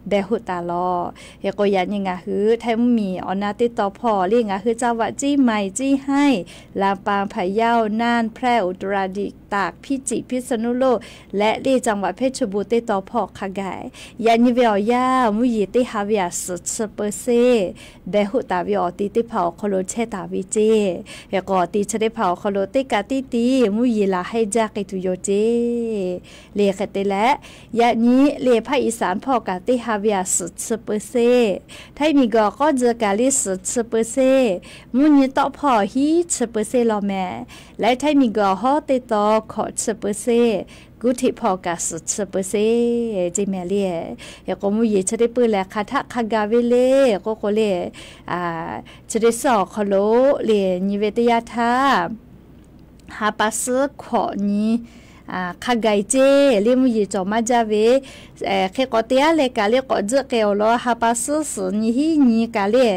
beh hoˆ taˍ lawˬ. Hk'e k'o yaꞈ nyi ngaˬ hui Htaiˇ mvuhˇ miˬ awˬ na teˇ taw hpawˇ le ngaˬ hui จังหวัดเชียงใหม่ เชียงราย ลำปาง พะเยา น่าน แพร่ อุตรดิตถ์ ตาก พิจิตร พิษณุโลก leh le จังหวัดเพชรบูรณ์ teˇ taw hpawˇ hk'a gaˬ yaꞈ nyi ve awˬ yanˇ mvuhˇ yeˬ teˇ ha ve aꞈ suhˍ chi peu se beh hoˆ taˍ ve awˬ ti teˇ hpaˍ awˬ hk'aw lo chehˇ taˍ ve ceˇ. Hk'e k'o awˬ ti chi teˇ hpaˍ awˬ hk'aw lo teˇ kaꞈ teˇ ti mvuhˇ yeˬ laˬ haiˇ jaˇ k'ai tuˬ yoˬ ceˇ. Le hk'e te leh yaꞈ nyi le ภาคอีสาน hpawˇ kaꞈ teˇ ha ve aꞈ suhˍ chi peu se, Htaiˇ miˬguiˬ awˬ k'awˇ tcuh kaꞈ le suhˍ chi peu se, mvuhˇ nyi tawˆ hpawˇ hiˉ chi peu se law mehˍ. Leh Htaiˇ miˬguiˬ awˬ hawˉ teˇ taw hkawꞈ chi peu se, กรุงเทพ hpawˇ kaꞈ suhˍ chi peu se ceˇ mehˍ le. Hk'e k'o mvuhˇ yeˬ chi teˇ peuˬ lehˬ hk'aˬ htaˆ hk'a gaˬ ve le k'oˆ k'o le, chi teˇ suhˉ awˬ hk'aw lo le nyi ve teˇ yanˇ htaˇ ha pa suhˉ hkawꞈ nyi hk'a gaˬ-e ceˇ le. Mvuhˇ yeˬ cawˬ maˇ jaˇ ve hk'e k'awꞈ te-a leh kaꞈ le k'awꞈ tzuhˆ k'ai awˬ lawn ha pa suhˉ suhˍ nyi hiˉ nyi kaꞈ le,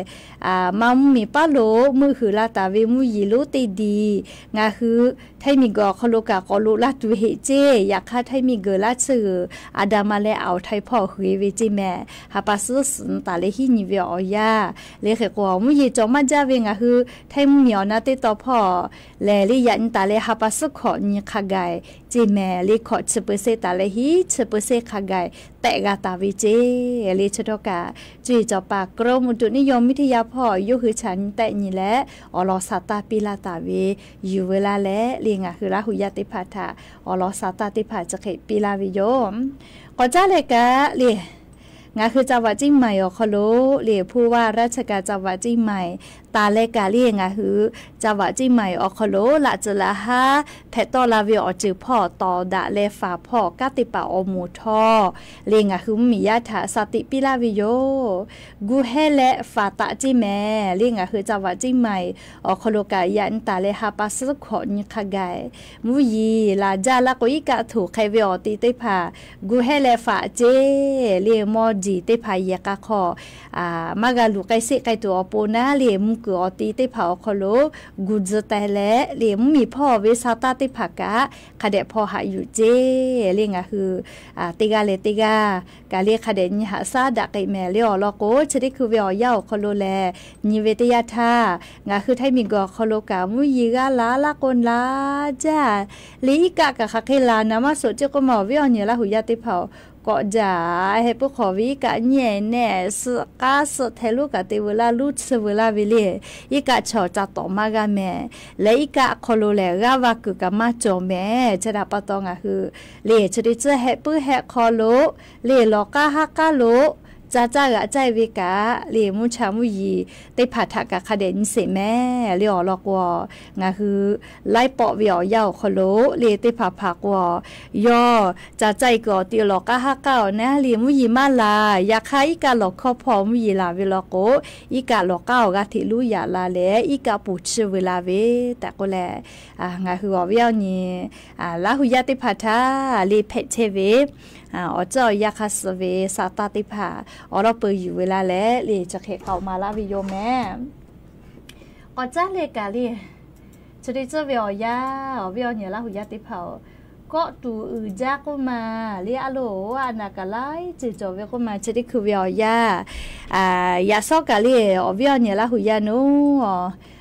maˇ mvuhˇmiˬ paˉ lo meuˆ huiˍ la taˍ ve mvuhˇ yeˬ lonˉ teˇ diˬ ngaˬ hui Htaiˇ miˬguiˬ awˬ hk'aw lo kaꞈ k'awꞈ loꞈ laˇ tuˬ heˆ ceˇ. Yaꞈ hk'aˇ Htaiˇ miˬguiˬ laˇ tsuhˇ g'uiˬ Aˍdanˍ ma leh awˬ Htaiˇ hpawˇ huiˍ ve ceˇ mehˍ. Ha pa suhˉ suhˍ nyi taˍ leh hiˉ nyi ve awˬ yanˇ le hk'e k'o, mvuhˇ yeˬ cawˬ maˇ jaˇ ve ngaˬ hui Htaiˇ mvuhˇmiˬ awˬ na teˇ tawn hpawˇ lehˬ le yaꞈ nyi taˍ leh ha pa suhˉ hkawꞈ nyi hk'a gaˬ-e ceˇ mehˍ. Le hkawꞈ chi เปอร์เซ็นต์ taˍ leh hiˉ chi เปอร์เซ็นต์ hk'a gaˬ-e tehꞈ g'a taˍ ve ceˇ. Le chi htawˇ kaꞈ cuˇ yiˍ cawˬ paˍ กรมอุตุนิยมวิทยา hpawˇ yawˇ hui chaꞈ nyi tehˆ nyi leh awˬ lawn sa taˇ piˇ laˇ taˍ ve yuˬ veu laˇ leh le ngaˬ hui Laˇ hu yaˇ teˇ hpaˍ htaꞈ awˬ lawn sa taˇ teˇ hpaˍ chi hk'e piˇ laˇ ve yoˬ. K'awꞈ caˉ leh kaꞈ le ngaˬ hui จังหวัดเชียงใหม่ awˬ hk'aw lo le ผู้ว่าราชการจังหวัดเชียงใหม่ taˍ leh kaꞈ le ngaˬ hui จังหวัดเชียงใหม่ awˬ hk'aw lo laꞈ tcuh laꞈ haˉ hpehꞈ tawˆ la ve awˬ ceuˬ hpawˇ tawˍ daꞈ leh faˍ hpawˇ kanˉ te paˍ awˬ moˍ htawˇ le ngaˬ hui mvuhˇmiˬ yaˇ htaꞈ sa tiꞈ piˇ laˇ ve yoˬ. Gu hehˇ leh faˍ taꞈ ceˇ mehˍ le ngaˬ hui จังหวัดเชียงใหม่ awˬ hk'aw lo kaꞈ yaꞈ nyi taˍ leh ha pa suhˉ hkawꞈ nyi hk'a gaˬ-e mvuhˇ yeˬ laˬ jaˇ laˇ k'o iˉ kaˆ htoꞈ hk'e ve awˬ ti teˇ hpaˍ gu hehˇ leh faˍ ceˇ le mawˇ jeˬ teˇ hpaˍ yehˬ k'a hk'aw maˇ g'a luˬ k'ai seˆ k'ai tuˬ awˬ pon naˉ le mvuhˇ kuiˬ awˬ ti teˇ hpaˍ awˬ hk'aw lo gu tzuh teh leh le mvuhˇmiˬ hpawˇ ve sa taˇ teˇ hpaˍ kaꞈ hk'a dehꞈ hpawˇ haꞈ yuˬ ceˇ le ngaˬ hui teˇ g'aˇ leh teˇ g'aˇ kaꞈ le hk'a dehꞈ nyi haꞈ shaˉ daꞈ k'ai mehˍ le awˬ lawn k'o chi teˇ hkui ve awˬ yanˇ awˬ hk'aw lo lehˬ nyi ve teˇ yanˇ htaˇ ngaˬ hui Htaiˇ miˬguiˬ awˬ hk'aw lo kaꞈ mvuhˇ yeˬ g'a laˬ laˇ k'o laˬ jaˇ le iˉ kaˆ kaꞈ hk'aˬ hk'e laˬ naˍ maˇ suhˍ ceˇ k'oˆ ma awˬ viˉ awˬ nyi Laˇ hu yaˇ teˇ hpaˍ-oˬ kawꞈ jaˇ heh puiˉ hk'awꞈ ve iˉ kaˆ nyiˇ ehˍ nehˆ suhˆ k'aˉ suhˆ hteh lonˉ kaꞈ te veu laˇ lonˉ tsuhˇ veu laˇ ve le iˉ kaˆ chaw ca tawˍ maˇ g'a mehˍ leh iˉ kaˆ hk'aw lo lehˬ g'aˇ va kuiˬ kaꞈ maˇ cawˬ mehˍ. Chi htaꞈ pa taw ngaˬ hui le chi te tcuhˇ heh puiˉ heh hk'aw lo le lawˬ k'aˉ haˉ k'aˉ lo ca caˇ g'aꞈ caˇ ve kaꞈ le mvuhˇ cha mvuhˇ yeˬ teˇ hpaˍ htaꞈ kaꞈ hk'a dehꞈ nyi sheˍ mehˍ le awˬ lawn k'o ngaˬ hui laiˉ pawˆ ve awˬ yanˇ awˬ hk'aw lo le teˇ hpaˍ hpaˍ k'o yawˇ ca caˇ-e kuiˬ awˬ ti lawˬ k'aˉ haˉ k'aˉ awˬ naˉ le mvuhˇ yeˬ maˇ laˬ. Yaꞈ hk'aˇ iˉ kaˆ lawˬ hkawˇ hpawˇ mvuhˇ yeˬ laˬ ve law k'o iˉ kaˆ lawˬ k'aˉ awˬ g'aˇ hteꞈ luˉ yaꞈ la leh iˉ kaˆ poˬ chiˇ veu la ve tehꞈ k'oˆ leh ngaˬ hui awˬ viˉ awˬ nyi Laˇ hu yaˇ teˇ hpaˍ htaꞈ le hpehꞈ chehˇ ve awˬ ceuˬ awˬ yanˇ hk'a suh ve sa taˇ teˇ hpaˍ awˬ lawn peu yuˬ veu la leh le chi hk'e k'aoˍ maˍ laˇ ve yoˬ mehˍ. K'awꞈ caˉ leh kaꞈ le chi te tcuhˇ ve awˬ yanˇ awˬ viˉ awˬ nyi Laˇ hu yaˇ teˇ hpaˍ-oˬ kawˆ tuˬ uiˍ jaˇ k'oˆ ma le a loˬ a naˍ kaꞈ laiˉ ceuˬ cawˬ ve k'oˆ ma chi teˇ hkui ve awˬ yanˇ yaꞈ shawˉ kaꞈ le awˬ viˉ awˬ nyi Laˇ hu yaˇ naˬ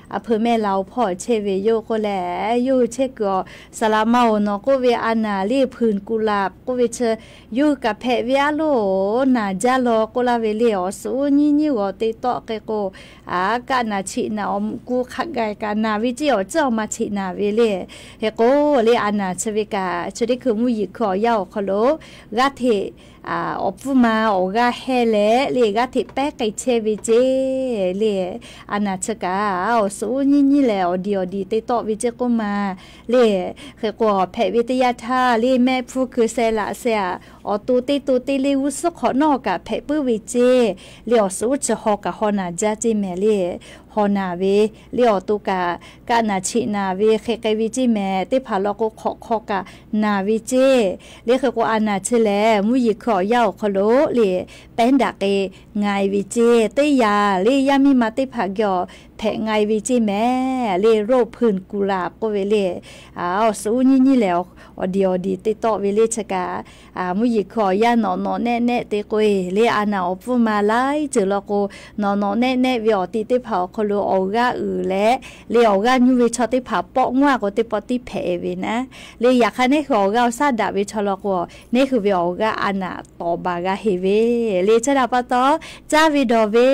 a hpeu mehˆ la-oˬ hpawˇ chehˇ ve yoˬ k'oˆ leh yawˇ hui chehˇ kuiˬ awˬ saˍ laˍ ma awˬ nawˬ k'oˆ ve a naˍ le ผื่นกุหลาบ k'oˆ ve chi yawˇ hui kaꞈ hpehꞈ ve a loˬ naˍ jaˇ law k'oˆ laˇ ve le awˬ suhˍ uˉ nyiˇ nyiˇ g'awˬ te tawˆ k'ai k'o kaˆ naˍ cheꞈ naˍ awˬ mvuhꞈ ku hk'a gaˬ kaꞈ naˍ ve ceˇ awˬ ceuˬ awˬ ma cheꞈ naˍ ve le. Hk'e k'o le a naˍ chi ve kaꞈ chi teˇ hkui mvuhˇ yeˬ hkui awˬ yanˇ awˬ hk'aw lo g'aˇ hteꞈ awˬ pfuhˇ ma awˬ g'aˇ heh leh le g'aˇ hteꞈ pehˉ k'ai chehˇ ve ceˇ le. A naˍ chi kaꞈ awˬ suhˍ uˉ nyiˇ nyiˇ lehˬ awˬ diˬ awˬ diˬ te tawˆ ve ceˇ k'oˆ ma le. Hk'e k'o hpehꞈ ve teˇ yanˇ htaˇ le mehˆ hpu kuiˬ sheh laꞈ sheh-aꞈ awˬ to teˇ to teˇ le g'uˇ suhˉ hk'awꞈ nawˉ kaꞈ hpehꞈ puiˉ ve ceˇ le awˬ suhˍ uˉ chi haw kaꞈ haw naˍ jaˇ ceˇ mehˍ le. Haw naˍ ve le awˬ to kaꞈ kaˆ naˍ cheꞈ naˍ ve hk'e k'ai ve ceˇ mehˍ teˇ hpaˍ law k'o hk'awꞈ hk'aw kaꞈ naˍ ve ceˇ le. Hk'e k'o a naˍ chi lehˬ mvuhˇ yeˬ hkui awˬ yanˇ awˬ hk'aw lo le pehˉ daꞈ k'ai nga-e ve ceˇ teˇ yanˇ le yaˇ miˇ ma teˇ hpaˍ geh awˬ hpehꞈ nga-e ve ceˇ mehˍ le โรคผื่นกุหลาบ k'oˆ ve le. Awˬ suhˍ uˉ nyiˇ nyiˇ lehˬ awˬ diˬ awˬ diˬ te tawˆ ve le chi kaꞈ mvuhˇ yeˬ hkui awˬ yanˇ nawꞈ nawꞈ nehˆ nehˆ te k'oˆ-e le a naˍ awˬ pfuhˇ ma laiˉ ceuˬ law k'o nawꞈ nawꞈ nehˆ nehˆ ve awˬ ti teˇ hpaˍ awˬ hk'aw lo awˬ g'aˇ uiˍ leh le awˬ g'aˇ nyuˇ ve chaw teˇ hpaˍ pawˆ ngawˇ k'o teˇ pawˆ tiˉ hpehꞈ ve naˉ le. Yaꞈ hk'aˇ neˇ hui awˬ g'aˇ awˬ shaˉ daꞈ ve chaw law k'o neˇ hui ve awˬ g'aˇ a naˍ tawˍ baˬ g'a heˍ ve le. Chi htaꞈ pa taw caˇ ve dawˬ ve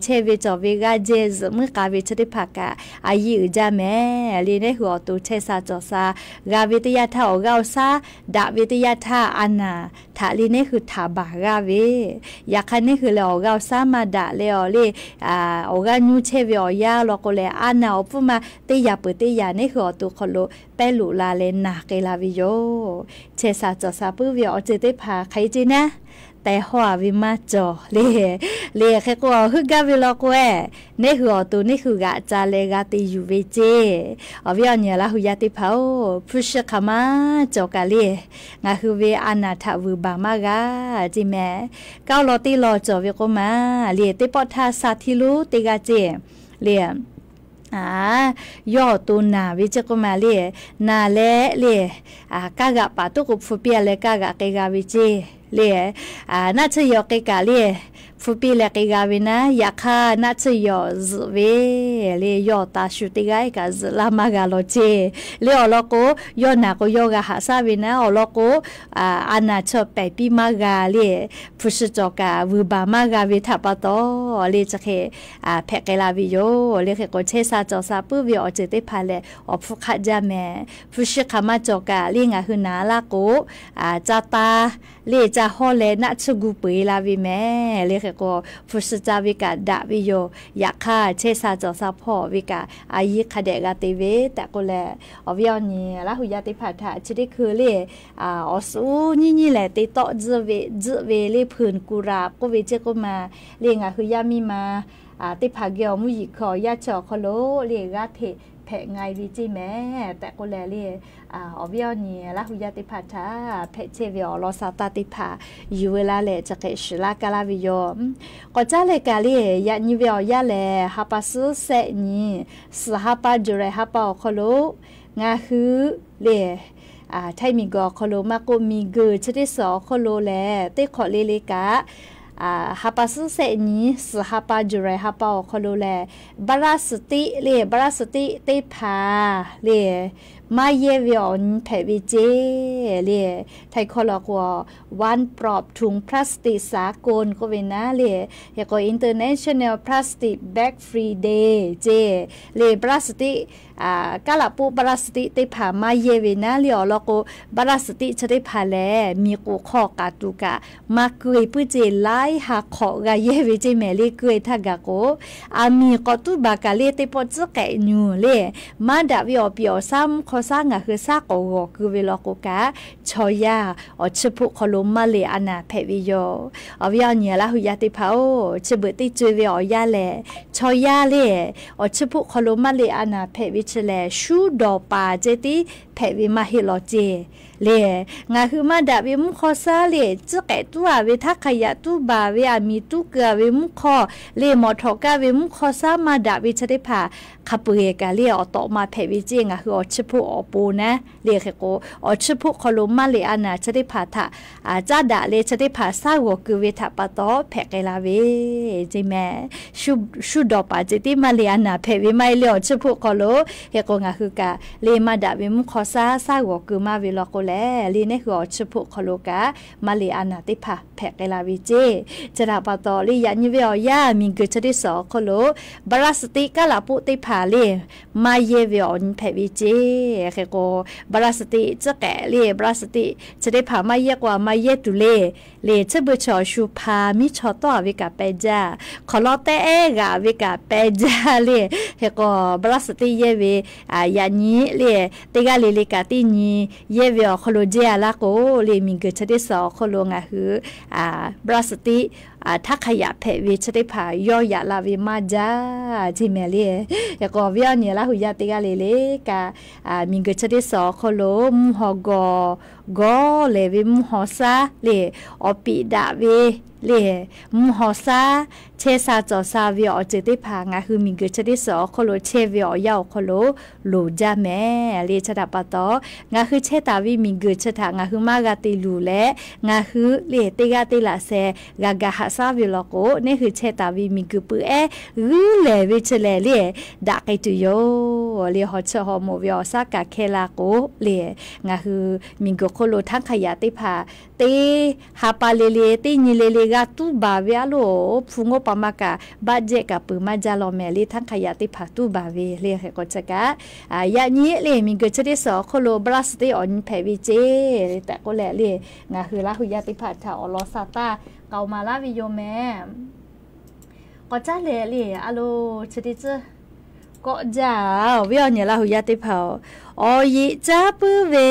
chehˇ ve cawˬ ve g'aˇ jehˇ zuhꞈ muiˉ k'a ve chi teˇ hpaˍ kaꞈ a yiˇ uiˍ jaˇ mehˍ le. Neˇ hui awˬ to chehˇ sha cawˬ sha g'a ve teˇ yanˇ htaˇ awˬ g'aˇ awˬ shaˉ daꞈ ve teˇ yanˇ htaˇ a naˍ htaꞈ le neˇ hui htaꞈ baˬ g'a ve. Yaꞈ hk'aˇ neˇ hui lehˬ awˬ g'aˇ awˬ shaˉ maˇ daꞈ leh awˬ le awˬ g'aˇ nyuˇ chehˇ ve awˬ yanˇ law k'o lehˬ a naˍ awˬ pfuhˇ ma teˇ yanˇ peuˬ teˇ yanˇ neˇ hui awˬ to hk'aw lo pehˉ loꞈ la leh naˬ k'ai la ve yoˬ. Chehˇ sha cawˬ sha puiˉ ve awˬ ceuˬ teˇ hpaˍ hk'aˬ hk'e ceˇ naˉ teh hawˇ a ve maˇ cawˬ le. Le hk'e k'o, awˬ heuˆ gaˇ ve law k'o-e, neˇ hui awˬ to neˇ hui g'aꞈ ca leh g'a te yuˬ ve ceˇ. Awˬ viˉ awˬ nyi Laˇ hu yaˇ teˇ hpaˍ-oˬ, hpu shi hk'aˬ ma cawˬ kaꞈ le, ngaˬ hui ve a naˬ htaꞈ vuiˬ baˬ maˇ g'a ceˇ mehˍ. Kaoˇ law teˇ law cawˬ ve k'oˆ ma le, teˇ pawˆ htaˇ sha htiˇ lonˉ teˇ g'aˇ ceˇ le. Yawˇ awˬ to naˬ ve ceˇ k'oˆ ma le, naˬ leh le, kaˇ g'aꞈ paˍ tuˉ k'o hpu piˇ a leh kaˇ g'aꞈ k'ai g'a ve ceˇ le. Naˆ tsuhˇ yaw k'ai kaꞈ le, hpu piˇ leh k'ai g'a ve naˉ, yaꞈ hk'aˇ naˆ tsuhˇ yaw zuhꞈ ve le, yawˇ awˬ ta shu teˇ g'aˇ kaꞈ zuhꞈ laˇ maˇ g'a law ceˇ le. Awˬ lawn k'o, yawˇ naˬ k'o yawˇ g'a haꞈ shaˉ ve naˉ, awˬ lawn k'o, a naˬ chaw pehˬ piˇ maˇ g'a le, hpu shi cawˬ kaꞈ vuiˬ baˬ maˇ g'a ve htaꞈ pa taw le, chi hk'e hpehꞈ k'ai la ve yoˬ le. Hk'e k'o, chehˇ sha cawˬ sha puiˉ ve awˬ ceuˬ teˇ hpaˍ lehˬ, awˬ hpfuhˇ hk'aˆ jaˇ mehˍ. Hpu shi hk'aˬ ma cawˬ kaꞈ le, ngaˬ hui naˬ laˇ k'o, ca ta le ca hawˇ leh naˆ tsuhˇ gu peu eˬ la ve mehˍ le. Hk'e k'o, hpu shi ca ve kaꞈ daꞈ ve yoˬ. Yaꞈ hk'aˇ, chehˇ sha cawˬ sha hpawˇ ve kaꞈ a yiˇ hk'a dehꞈ g'a te ve tehꞈ k'oˆ leh, awˬ viˉ awˬ nyi Laˇ hu yaˇ teˇ hpaˍ htaꞈ chi teˇ hkui le, awˬ suhˍ nyiˇ nyiˇ lehˬ te tawˆ tzuhˆ ve, tzuhˆ ve le, hpeuꞈ kuˬ raˍ k'oˆ ve ceˇ k'oˆ ma le, ngaˬ hui yaˇ miˇ ma teˇ hpaˍ geh awˬ mvuhˇ yeˬ hkui awˬ yanˇ chi awˬ hk'aw lo le g'aˇ hteꞈ hpehꞈ nga e ve ceˇ mehˍ tehꞈ k'oˆ leh le, awˬ viˉ awˬ nyi Laˇ hu yaˇ teˇ hpaˍ htaꞈ hpehꞈ chehˇ ve awˬ lawn sha taˇ teˇ hpaˍ yuˬ ve laˇ leh chi hk'e shiˍ laˇ kaˇ laˇ ve yoˬ. K'awꞈ caˉ leh kaꞈ le, yaꞈ nyi ve awˬ yanˇ lehˬ, ha pa suhˉ shehˆ nyi, suhˍ ha pa July ha pa awˬ hk'aw lo ngaˬ hui le, Htaiˇ miˬguiˬ awˬ hk'aw lo maˇ k'oˆ, miˬguiˬ chi teˇ suhˍ awˬ hk'aw lo lehˬ, teˇ hk'awꞈ le le kaꞈ, ha pa suhˉ shehˆ nyi, suhˍ ha pa July ha pa awˬ hk'aw lo lehˬ, พลาสติก le, พลาสติก teˇ hpaˍ le, maˇ yehˇ ve awˬ nyi hpehꞈ ve ceˇ le. Htaiˇ hkawˇ law k'o, one prop ถุงพลาสติกสากล k'oˆ ve naˉ le, hk'e k'o International Plastic Bag Free Day ceˇ le. พลาสติก kaˉ laꞈ poˆ พลาสติก teˇ hpaˍ maˇ yehˇ ve naˉ le. Awˬ lawn k'o, พลาสติก chi teˇ hpaˍ lehˬ, miˬ k'oˍ hk'aw k'aˍ tuˬ kaꞈ maˇ keu e puiˉ ceˇ, laiˉ ha hk'awꞈ g'a yehˇ ve ceˇ mehˍ le. Keu e htaˇ gaˬ k'o, aˬ miˬ k'awꞈ tuˉ baˬ kaꞈ le, teˇ pawˆ tcuhˉ k'ehꞈ nyuˬ le, maˇ daꞈ ve awˬ piˍ awˬ shaˉ mvuhˇ hk'aw shaˉ ngaˬ hui shaˉ k'awꞈ g'awˬ keu ve law k'o kaꞈ, chaw yaˇ awˬ chi hpoˆ hk'aw lo maˇ leꞈ a naˬ hpehꞈ ve yoˬ. Awˬ viˉ awˬ nyi Laˇ hu yaˇ teˇ hpaˍ-oˬ, chi beuꞈ teˇ co e ve awˬ yanˇ lehˬ, chaw yaˇ le, awˬ chi hpoˆ hk'aw lo maˇ leꞈ a naˬ hpehꞈ ve chi lehˬ, shuˉ dawˬ paˍ ceh tiˉ hpehꞈ ve maˇ heˆ law ceˇ le. Ngaˬ hui maˇ daꞈ ve mvuhˇ hk'aw shaˉ le, tcuhˉ k'ehꞈ tuˉ a ve, htaˇ hk'a yaꞈ tuˉ baˬ ve, aˬ miˍ tuˉ keu a ve mvuhˇ hk'aw le, mawˬ htawꞈ kaˇ ve mvuhˇ hk'aw shaˉ maˇ daꞈ ve chi teˇ hpaˍ hk'a peu eˬ kaꞈ le, awˬ tawꞈ ma hpehꞈ ve ceˇ. Ngaˬ hui awˬ chi hpoˆ awˬ pon naˉ le, hk'e k'o, awˬ chi hpoˆ hk'aw lo maˇ leꞈ a naˬ chi teˇ hpaˍ htaꞈ caˉ daꞈ leh chi teˇ hpaˍ shaˉ g'awˬ keu ve htaꞈ pa taw hpehꞈ k'ai la ve ceˇ mehˍ. Shuˉ dawˬ paˍ ceh tiˉ maˇ leꞈ a naˬ hpehꞈ ve maˇ heˆ le, awˬ chi hpoˆ hk'aw lo. Hk'e k'o, ngaˬ hui kaꞈ le maˇ daꞈ ve mvuhˇ hk'aw shaˉ shaˉ g'awˬ keu maˇ ve law k'o lehˬ, le neˇ hui awˬ chi hpoˆ hk'aw lo kaꞈ maˇ leꞈ a naˬ teˇ hpaˍ hpehꞈ k'ai la ve ceˇ. Chi htaꞈ pa taw le, yaꞈ nyi ve awˬ yanˇ miˬguiˬ chi teˇ suhˍ awˬ hk'aw lo พลาสติก kaˉ laꞈ poˆ teˇ hpaˍ le maˇ yehˇ ve awˬ nyi hpehꞈ ve ceˇ. Hk'e k'o, พลาสติก tcuhˉ k'ehꞈ le, พลาสติก chi teˇ hpaˍ maˇ yehˇ k'o, a maˇ yehˇ tuˬ le. Le chi beuꞈ chi awˬ shu hpa miˉ chaw tawˆ a ve kaꞈ peh jaˇ, hk'awꞈ lawˉ tehˉ g'aꞈ ve kaꞈ peh jaˇ le. Hk'e k'o, พลาสติก yehˇ ve yaꞈ nyi le, teˇ g'aˇ le le kaꞈ teˇ nyi yehˇ ve awˬ hk'aw lo jehˇ a laˇ k'o le, miˬguiˬ chi teˇ suhˍ awˬ hk'aw lo ngaˬ hui พลาสติก htaˇ hk'a yaꞈ hpehꞈ ve chi teˇ hpaˍ yawˇ yaꞈ la ve maˇ jaˇ ceˇ mehˍ le. Hk'e k'o, awˬ viˉ awˬ nyi Laˇ hu yaˇ teˇ g'aˇ le le kaꞈ, miˬguiˬ chi teˇ suhˍ awˬ hk'aw lo mvuhˇ haw gawˬ gawˬ lehˬ ve mvuhˇ haw shaˉ le, awˬ piˍ daꞈ ve le, mvuhˇ haw shaˉ chehˇ sha cawˬ sha ve awˬ ceuˬ teˇ hpaˍ ngaˬ hui miˬguiˬ chi teˇ suhˍ awˬ hk'aw lo chehˇ ve awˬ yanˇ awˬ hk'aw lo loˍ jaˇ mehˍ le. Chi htaꞈ pa taw, ngaˬ hui chehˇ taˍ ve miˬguiˬ chi htaꞈ ngaˬ hui maˇ g'a te luˬ leh, ngaˬ hui le teˇ g'aˇ teˇ laꞈ sheh g'a ga haꞈ shaˉ ve law k'o, neˇ hui chehˇ taˍ ve miˬguiˬ peuˬ ehˉ g'uiˇ lehˬ ve chi lehˬ le, daꞈ k'ai tuˬ yoˬ le. Haw chi haw moˍ ve awˬ shaˉ kaꞈ hkeh la k'o le, ngaˬ hui miˬguiˬ hk'oˆ lo htaˇ hk'a yaꞈ teˇ hpaˍ teˇ ha pa le le, teˇ nyi le le g'a tuˉ baˬ ve a loˬ, hpu ngoˇ pa maˇ kaꞈ baˆ jehˆ kaꞈ peuˬ maˇ jaˇ law mehˍ le. Htaˇ hk'a yaꞈ teˇ hpaˍ tuˉ baˬ ve le. Hk'e k'o chi kaꞈ, yaꞈ nyi le miˬguiˬ chi teˇ suhˍ awˬ hk'oˆ lo พลาสติก awˬ nyi hpehꞈ ve ceˇ tehꞈ k'oˆ leh le, ngaˬ hui Laˇ hu yaˇ teˇ hpaˍ htaꞈ awˬ lawn sha taˇ k'aoˍ maˍ laˇ ve yoˬ mehˍ. K'awꞈ caˉ leh le, a loˬ chi teˇ tcuhˇ kawˆ jaˇ, awˬ viˉ awˬ nyi Laˇ hu yaˇ teˇ hpaˍ-oˬ, Awˬ yeꞈ caˉ puiˉ ve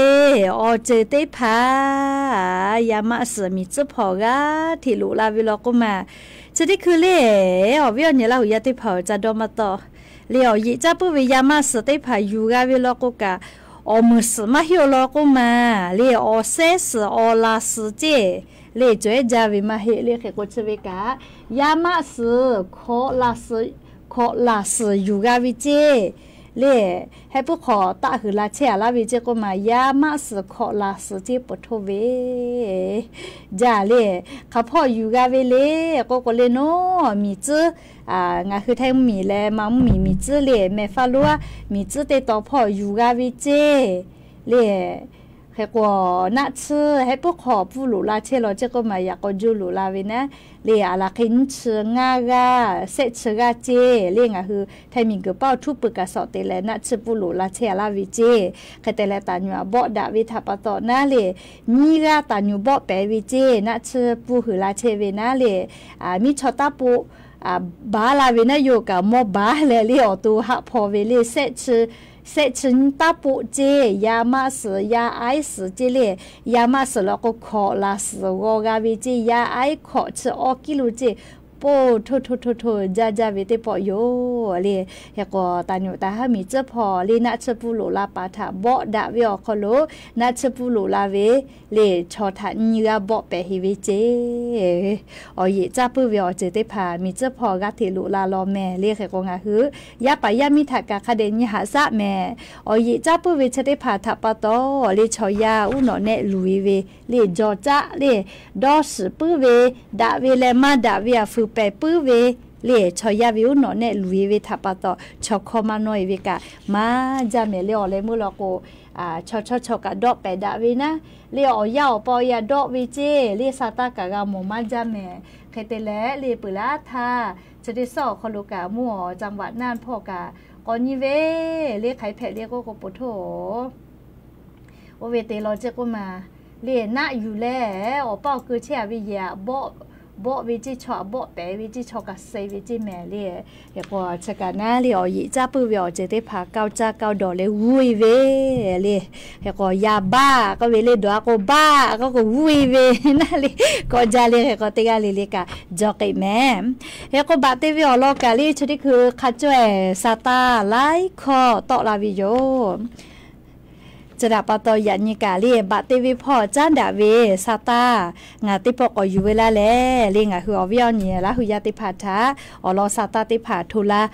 awˬ ceuˬ teˇ hpaˍ, yaˇ maˆ suhˍ miˬ tcuhˉ hpawˇ g'aˇ hteꞈ loꞈ la ve law k'oˆ ma. Chi teˇ hkui le, awˬ viˉ awˬ nyi Laˇ huˍ yaˇ teˇ hpaˍ awˬ ca dawˇ maˇ tawˆ. Le awˬ yeꞈ caˉ puiˉ ve yaˇ maˆ suhˍ teˇ hpaˍ yuˬ g'a ve law k'o kaꞈ, awˬ muiˬ suhˍ maˇ heˆ law k'oˆ ma. Le awˬ sehˉ suhˍ awˬ laˬ suhˍ ceˇ. Le cawehˉ jaˇ ve maˇ heˆ. Le hk'e k'o chi ve kaꞈ, yaˇ maˆ suhˍ hkawꞈ laˬ suhˍ, hkawꞈ laˬ suhˍ yuˬ g'a ve ceˇ. Le heh puiˉ hk'awꞈ taˆ huiˍ la chehˇ a laˇ ve ceˇ k'oˆ ma, yaˇ maˆ suhˍ hkawꞈ laˬ suhˍ ceˇ peuˬ htoˇ ve jaˇ le. Hk'aˬ hpawˇ yuˬ g'a ve le k'oˆ k'o le, nawˬ miˬ tcuhˉ, ngaˬ hui Htaiˇ mvuhˇ miˬ leh Manˇ mvuhˇ miˬ miˬ tcuhˉ le mehˬ faˇ lonˉ aˉ miˬ tcuhˉ teˇ taw hpawˇ yuˬ g'a ve ceˇ. Le hk'e k'o, naˆ tsuhˇ heh puiˉ hk'awꞈ pfuhˇ loꞈ la chehˇ law ceˇ k'oˆ ma, yaꞈ k'aw juˇ loꞈ la ve naˉ. Le aˬ laˬ hk'e nyiˇ chi ngaˇ g'aˇ, sehˆ chi g'aˇ ceˇ. Le ngaˬ hui Htaiˇ miˬ guiˬ paˇ awˬ htuˉ peuˬ kaꞈ sawꞈ te leh naˆ tsuhˇ pfuhˇ loꞈ la chehˇ a laˇ ve ceˇ. Hk'e te leh taˍ nyuˬ aꞈ bawˆ daꞈ ve htaꞈ pa taw naˉ le, nyiˇ g'aˇ taˍ nyuˬ bawˆ pehˍ ve ceˇ. Naˆ tsuhˇ pfuhˇ huiˍ la chehˇ ve naˉ le, miˉ chaw taˇ poˆ baˬ la ve naˉ yoˬ kaꞈ mawˇ baˬ leh le awˬ to haˆ hpaw ve le, sehˆ chi nyiˇ taˇ poˆ ceˇ. Yaˇ maˆ suhˍ, yaˇ aiˉ suhˍ ceˇ le. Yaˇ maˆ suhˍ law k'o hkawꞈ laˬ suhˍ g'aw g'a ve ceˇ. Yaˇ aiˉ hkawꞈ chi awˇ kiˉ lo ceˇ. Poˬ htoˇ htoˇ htoˇ htoˇ jaˇ jaˇ ve teˇ pawˆ yoˬ le. Hk'e k'o, taˍ nyuˬ taˍ haˉ miˬ tcuhˉ hpawˇ le naˆ tsuhˇ pfuhˇ loꞈ la paˍ htaꞈ bawˆ daꞈ ve awˬ hk'aw lo, naˆ tsuhˇ pfuhˇ loꞈ la ve le chaw htaꞈ nyiˇ g'aˇ bawˆ pehˍ heˍ ve ceˇ. Awˬ yeꞈ caˉ puiˉ ve awˬ ceuˬ teˇ hpaˍ miˬ tcuhˉ hpawˇ g'aˇ hteꞈ loꞈ la law mehˍ le. Hk'e k'o ngaˬ hui yaˇ paˍ yaˇ miˇ htaꞈ kaꞈ hk'a dehꞈ nyi haꞈ shaˆ mehˍ. Awˬ yeꞈ caˉ puiˉ ve chi teˇ hpaˍ htaꞈ pa taw le chaw yaˇ uˉ nawꞈ nehˆ luˬ e ve le jaw caˆ le, dawˇ shiˍ puiˉ ve, daꞈ ve leh maˇ daꞈ ve aꞈ fuiˍ pehˍ puiˉ ve le chaw yaˇ ve uˉ nawꞈ nehˆ luˬ e ve htaꞈ pa taw chaw hkawˇ maˇ nawˇ e ve kaꞈ maˇ jaˇ mehˍ le. Awˬ leh meuˇ law k'o, chaw chawˇ chaw kaꞈ dawˆ pehˍ daꞈ ve naˉ le, awˬ yaˇ awˬ pa awˬ yaˇ dawˆ ve ceˇ le sa taˇ kaꞈ g'a mawˬ maˇ jaˇ mehˍ. Hk'e te leh le peuˬ laˇ htaˇ chi teˇ sawˉ awˬ hk'aw lo kaꞈ mvuhˇ awˬ จังหวัดน่าน hpawˇ kaꞈ k'awꞈ nyi ve le hk'aˬ hk'e hpehꞈ le k'oˆ k'o poˬ htoˇ oˇ ve te law ceˇ k'oˆ ma, le naˆ yuˬ leh awˬ paˇ awˬ keu chehˇ a ve yehˬ aꞈ bawˆ ve ceˇ, chaw aꞈ bawˆ pehˍ ve ceˇ, chaw kaꞈ suh ve ceˇ mehˍ le. Hk'e k'o chi kaꞈ naˉ le awˬ yeꞈ caˉ puiˉ ve awˬ ceuˬ teˇ hpaˍ kaoˇ caˇ kaoˇ dawˬ leh g'uˇ e ve le. Hk'e k'o yaˇ baˆ k'oˆ ve le dawˬ a k'o baˆ k'oˆ k'o g'uˇ e ve naˉ le. K'awꞈ jaˇ le hk'e k'o teˇ g'aˇ le le kaꞈ jaw k'ai mehˍ. Hk'e k'o baꞈ te ve awˬ lawn kaꞈ le chi teˇ hkui hk'a cawehˬ sa taˇ laiˉ hkawˇ tawˆ la ve yoˬ. Chi htaꞈ pa taw yaꞈ nyi kaꞈ le baꞈ te ve hpawˇ caˉ daꞈ ve sa taˇ ngaˬ teˇ pawˆ k'awꞈ yuˬ ve laˇ lehˬ le ngaˬ hui awˬ viˉ awˬ nyi Laˇ huˍ yaˇ teˇ hpaˍ htaꞈ awˬ lawn sa taˇ teˇ hpaˍ hto laˇ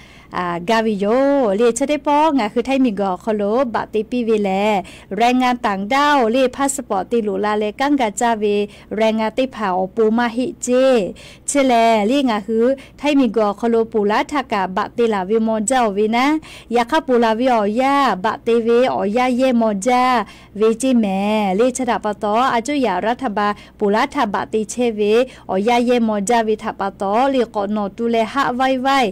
gaˇ ve yoˬ. Le chi teˇ pawˆ ngaˬ hui Htaiˇ miˬ guiˬ awˬ hk'aw lo baꞈ te piˇ ve lehˬ, แรงงานต่างด้าว le passport te loꞈ la leh kanˉ ga caˇ ve แรงงาน teˇ hpaˍ awˬ pon maˇ heˆ ceˇ. Chi lehˬ le ngaˬ hui Htaiˇ miˬ guiˬ awˬ hk'aw lo ponˬ laˉ htaˇ kaꞈ baꞈ te laˬ ve maw jaˇ oˬ ve naˉ, yaꞈ hk'aˇ ponˬ laˬ ve awˬ yanˇ baꞈ te ve awˬ yanˇ yehˇ maw jaˇ ve ceˇ mehˍ le. Chi htaꞈ pa taw a cuˇ yaꞈ รัฐบาล ponˬ laˉ htaˇ baꞈ te chehˇ ve awˬ yanˇ yehˇ maw jaˇ ve htaꞈ pa taw le k'awꞈ nawˬ tu leh haˆ vaiˇ vaiˇ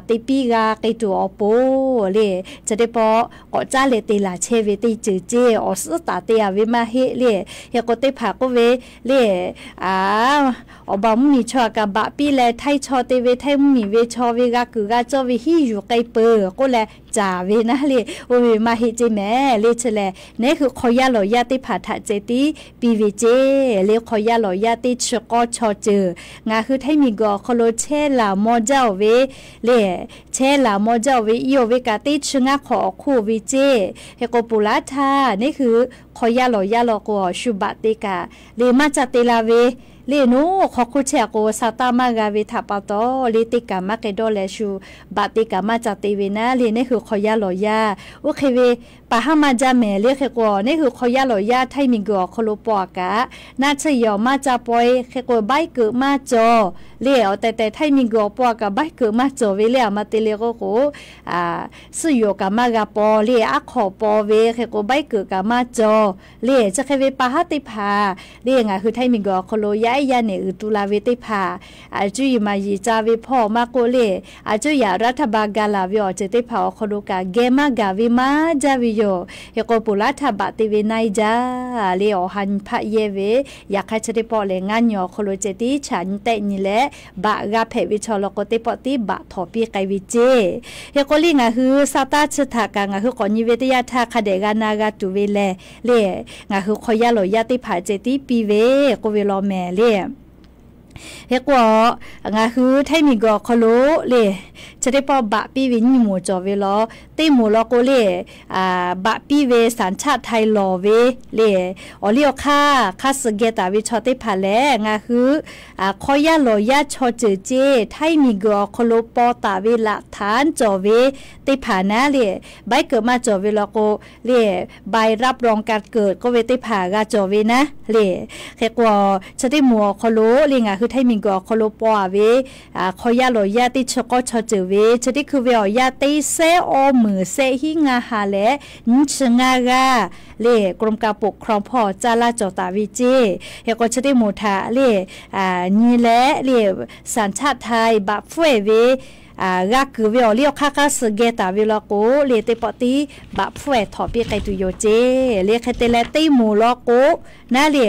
te piˇ g'a k'ai tuˬ awˬ pon le chi teˇ pawˆ k'awꞈ caˉ leh te laˬ chehˇ ve teˇ ceuˬ ceˇ. Awˬ suhˉ taˍ te a ve maˇ heˆ le. Hk'e k'o teˇ hpaˍ k'oˆ ve le, awˬ baˬ mvuhˇ miˬ chaw aꞈ kaꞈ baꞈ piˇ leh Htaiˇ chaw te ve Htaiˇ mvuhˇ miˬ ve chaw ve g'a kuiˬ g'a cawˇ ve hiˉ yuˬ k'ai peuˬ k'oˆ leh caˍ ve naˉ le, oˇ ve maˇ heˆ ceˇ mehˍ le. Chi lehˬ neˉ hui hk'aw yaˇ lawˬ yaˇ teˇ hpaˍ htaꞈ ceh tiˉ piˇ ve ceˇ le. Hk'aw yaˇ lawˬ yaˇ teˇ chi k'awˇ chaw ceuˬ ngaˬ hui Htaiˇ miˬ guiˬ awˬ hk'aw lo chehˇ laˬ maw jaˇ oˬ ve le, chehˇ laˬ maw jaˇ oˬ ve i oˬ ve kaꞈ teˇ chi ngaˇ hk'awꞈ awˬ hk'oˆ oˬ ve ceˇ. Hk'e k'o ponˬ laˉ htaˇ neˉ hui hk'aw yaˇ lawˬ yaˇ law k'o awˬ shu baꞈ te kaꞈ le maˇ ca te la ve le, noˉ hk'aw hk'oˆ chehˇ a k'o sa taˇ maˇ g'a ve htaꞈ pa taw le teˇ kaꞈ maˇ k'ai dawˇ leh shu baꞈ te kaꞈ maˇ ca te ve naˉ le neˉ hui hk'aw yaˇ lawˬ yaˇ oˇ hk'e ve pa haˉ maˇ jaˇ mehˍ le. Hk'e k'o neˉ hui hk'aw yaˇ lawˬ yaˇ Htaiˇ miˬ guiˬ awˬ hk'aw lo paw aꞈ kaꞈ naˆ tsuhˇ yehˬ awˬ maˇ ca paw e hk'e k'o baiˉ keuꞈ maˇ cawˬ le. Awˬ tehˬ tehˬ Htaiˇ miˬ guiˬ awˬ paw aꞈ kaꞈ baiˉ keuꞈ maˇ cawˬ ve le. A ma te le k'oˆ k'o suhˆ yuˬ awˬ kaꞈ maˇ g'a paw le, aˉ hk'awꞈ paw ve hk'e k'o baiˉ keuꞈ kaꞈ maˇ cawˬ le. Chi hk'e ve pa haˉ teˇ hpaˍ le ngaˬ hui Htaiˇ miˬ guiˬ awˬ hk'aw lo yaˇ ehˉ yaˇ nehˬ uiˍ tu la ve teˇ hpaˍ a cuˇ yiˍ maˍ yiˍ ca ve hpawˇ maˇ k'oˆ le, a cuˇ yaꞈ รัฐบาล ga laˬ ve awˬ ceuˬ teˇ hpaˍ awˬ hk'aw lo kaꞈ geh maˇ gaˬ ve maˇ jaˇ ve yoˬ. Hk'e k'o, ponˬ laˇ htaˇ baꞈ te ve naˇ e jaˇ le, awˬ ha nyi hpaˆ yehˇ ve. Yaꞈ hk'aˇ chi teˇ pawˆ lehˬ, ngaˇ nyi awˬ hk'aw lo ceh tiˉ chaꞈ nyi tehˆ nyi leh baꞈ g'a hpehꞈ ve chaw law k'o, teˇ pawˆ tiˉ baꞈ htawnˍ piˇ k'ai ve ceˇ. Hk'e k'o le, ngaˬ hui sa taˇ chi htaꞈ kaꞈ ngaˬ hui k'awꞈ nyi ve teˇ yanˇ htaˇ hk'a dehꞈ g'a na g'a tuˬ ve lehˬ le, ngaˬ hui hk'aw yaˇ lawˬ yaˇ teˇ hpaˍ ceh tiˉ piˇ ve k'oˆ ve law mehˍ le. Hk'e k'o, ngaˬ hui htaiˇ miˬguiˬ awˬ hk'aw lo le, chi teˇ pawˆ baꞈ piˇ ve nyiˇ moˍ cawˬ ve law. Teˇ moˍ law k'o le, baꞈ piˇ ve สัญชาติไทย lawˬ ve le, awˬ liˇ awˬ hk'aˇ hk'aˇ suh geh taˍ ve chaw teˇ hpaˍ lehˬ, ngaˬ hui hk'aw yaˇ lawˬ yaˇ chaw ceuˬ ceˇ htaiˇ miˬguiˬ awˬ hk'aw lo paw taˍ ve laꞈ htaˉ cawˬ ve teˇ hpaˍ naˉ le, ใบเกิด maˇ cawˬ ve law k'o le, ใบรับรองการเกิด k'oˆ ve teˇ hpaˍ g'a cawˬ ve naˉ le. Hk'e k'o, chi teˇ moˍ awˬ hk'aw lo le, ngaˬ hui htaiˇ miˬguiˬ awˬ hk'aw lo paw a ve hk'aw yaˇ lawˬ yaˇ teˇ chi k'awˇ chaw ceuˬ ve, chi teˇ hkui ve awˬ yanˇ teˇ sehˉ awˇ meunˍ sehˆ hiˉ ngaˇ ha leh nyiˇ chi ngaˇ g'aˇ le, กรมการปกครอง hpawˇ caˇ laˇ cawˬ taˍ ve ceˇ. Hk'e k'o, chi teˇ moˍ htaꞈ le nyi leh le, สัญชาติไทย baꞈ hpfuhˆ-ehˍ ve g'a kuiˬ ve awˬ liˇ awˬ hk'aˇ hk'aˇ suh geh taˍ ve law k'o le, teˇ pawˆ tiˉ baꞈ hpfuhˆ-ehˍ htawnˍ piˇ k'ai tuˬ yoˬ ceˇ. Le hk'e te leh, teˇ moˍ law k'o naˉ le,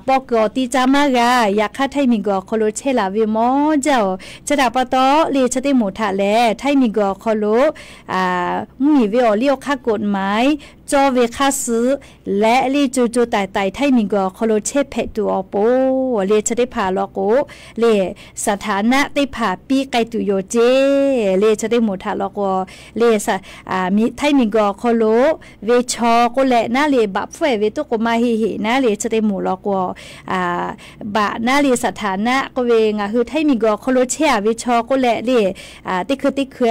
paw kuiˬ awˬ ti ca maˇ g'a. Yaꞈ hk'aˇ htaiˇ miˬguiˬ awˬ hk'aw lo chehˇ laˬ ve mawˇ jaˇ-oˬ. Chi htaꞈ pa taw le, chi teˇ moˍ htaꞈ lehˬ htaiˇ miˬguiˬ awˬ hk'aw lo mvuhˇmiˬ ve awˬ liˇ awˬ hk'aˇ กฎหมาย cawˇ ve hk'aˇ suh leh le, co co taiˍ taiˍ htaiˇ miˬguiˬ awˬ hk'aw lo chehˇ hpehꞈ tuˬ awˬ pon le, chi teˇ hpaˍ law k'o le, สถานะ teˇ hpaˍ piˇ k'ai tuˬ yoˬ ceˇ. Le chi teˇ moˍ htaꞈ law k'o le, htaiˇ miˬguiˬ awˬ hk'aw lo ve chaw k'oˆ leh naˉ le, baꞈ hpfuhˆ-ehˍ ve tuˉ k'o maˇ heˆ heˆ naˉ le, chi teˇ moˍ law k'o baꞈ naˉ le, สถานะ k'oˆ ve ngaˬ hui htaiˇ miˬguiˬ awˬ hk'aw lo chehˇ a ve chaw k'oˆ leh le, teˇ hkui teˇ hkui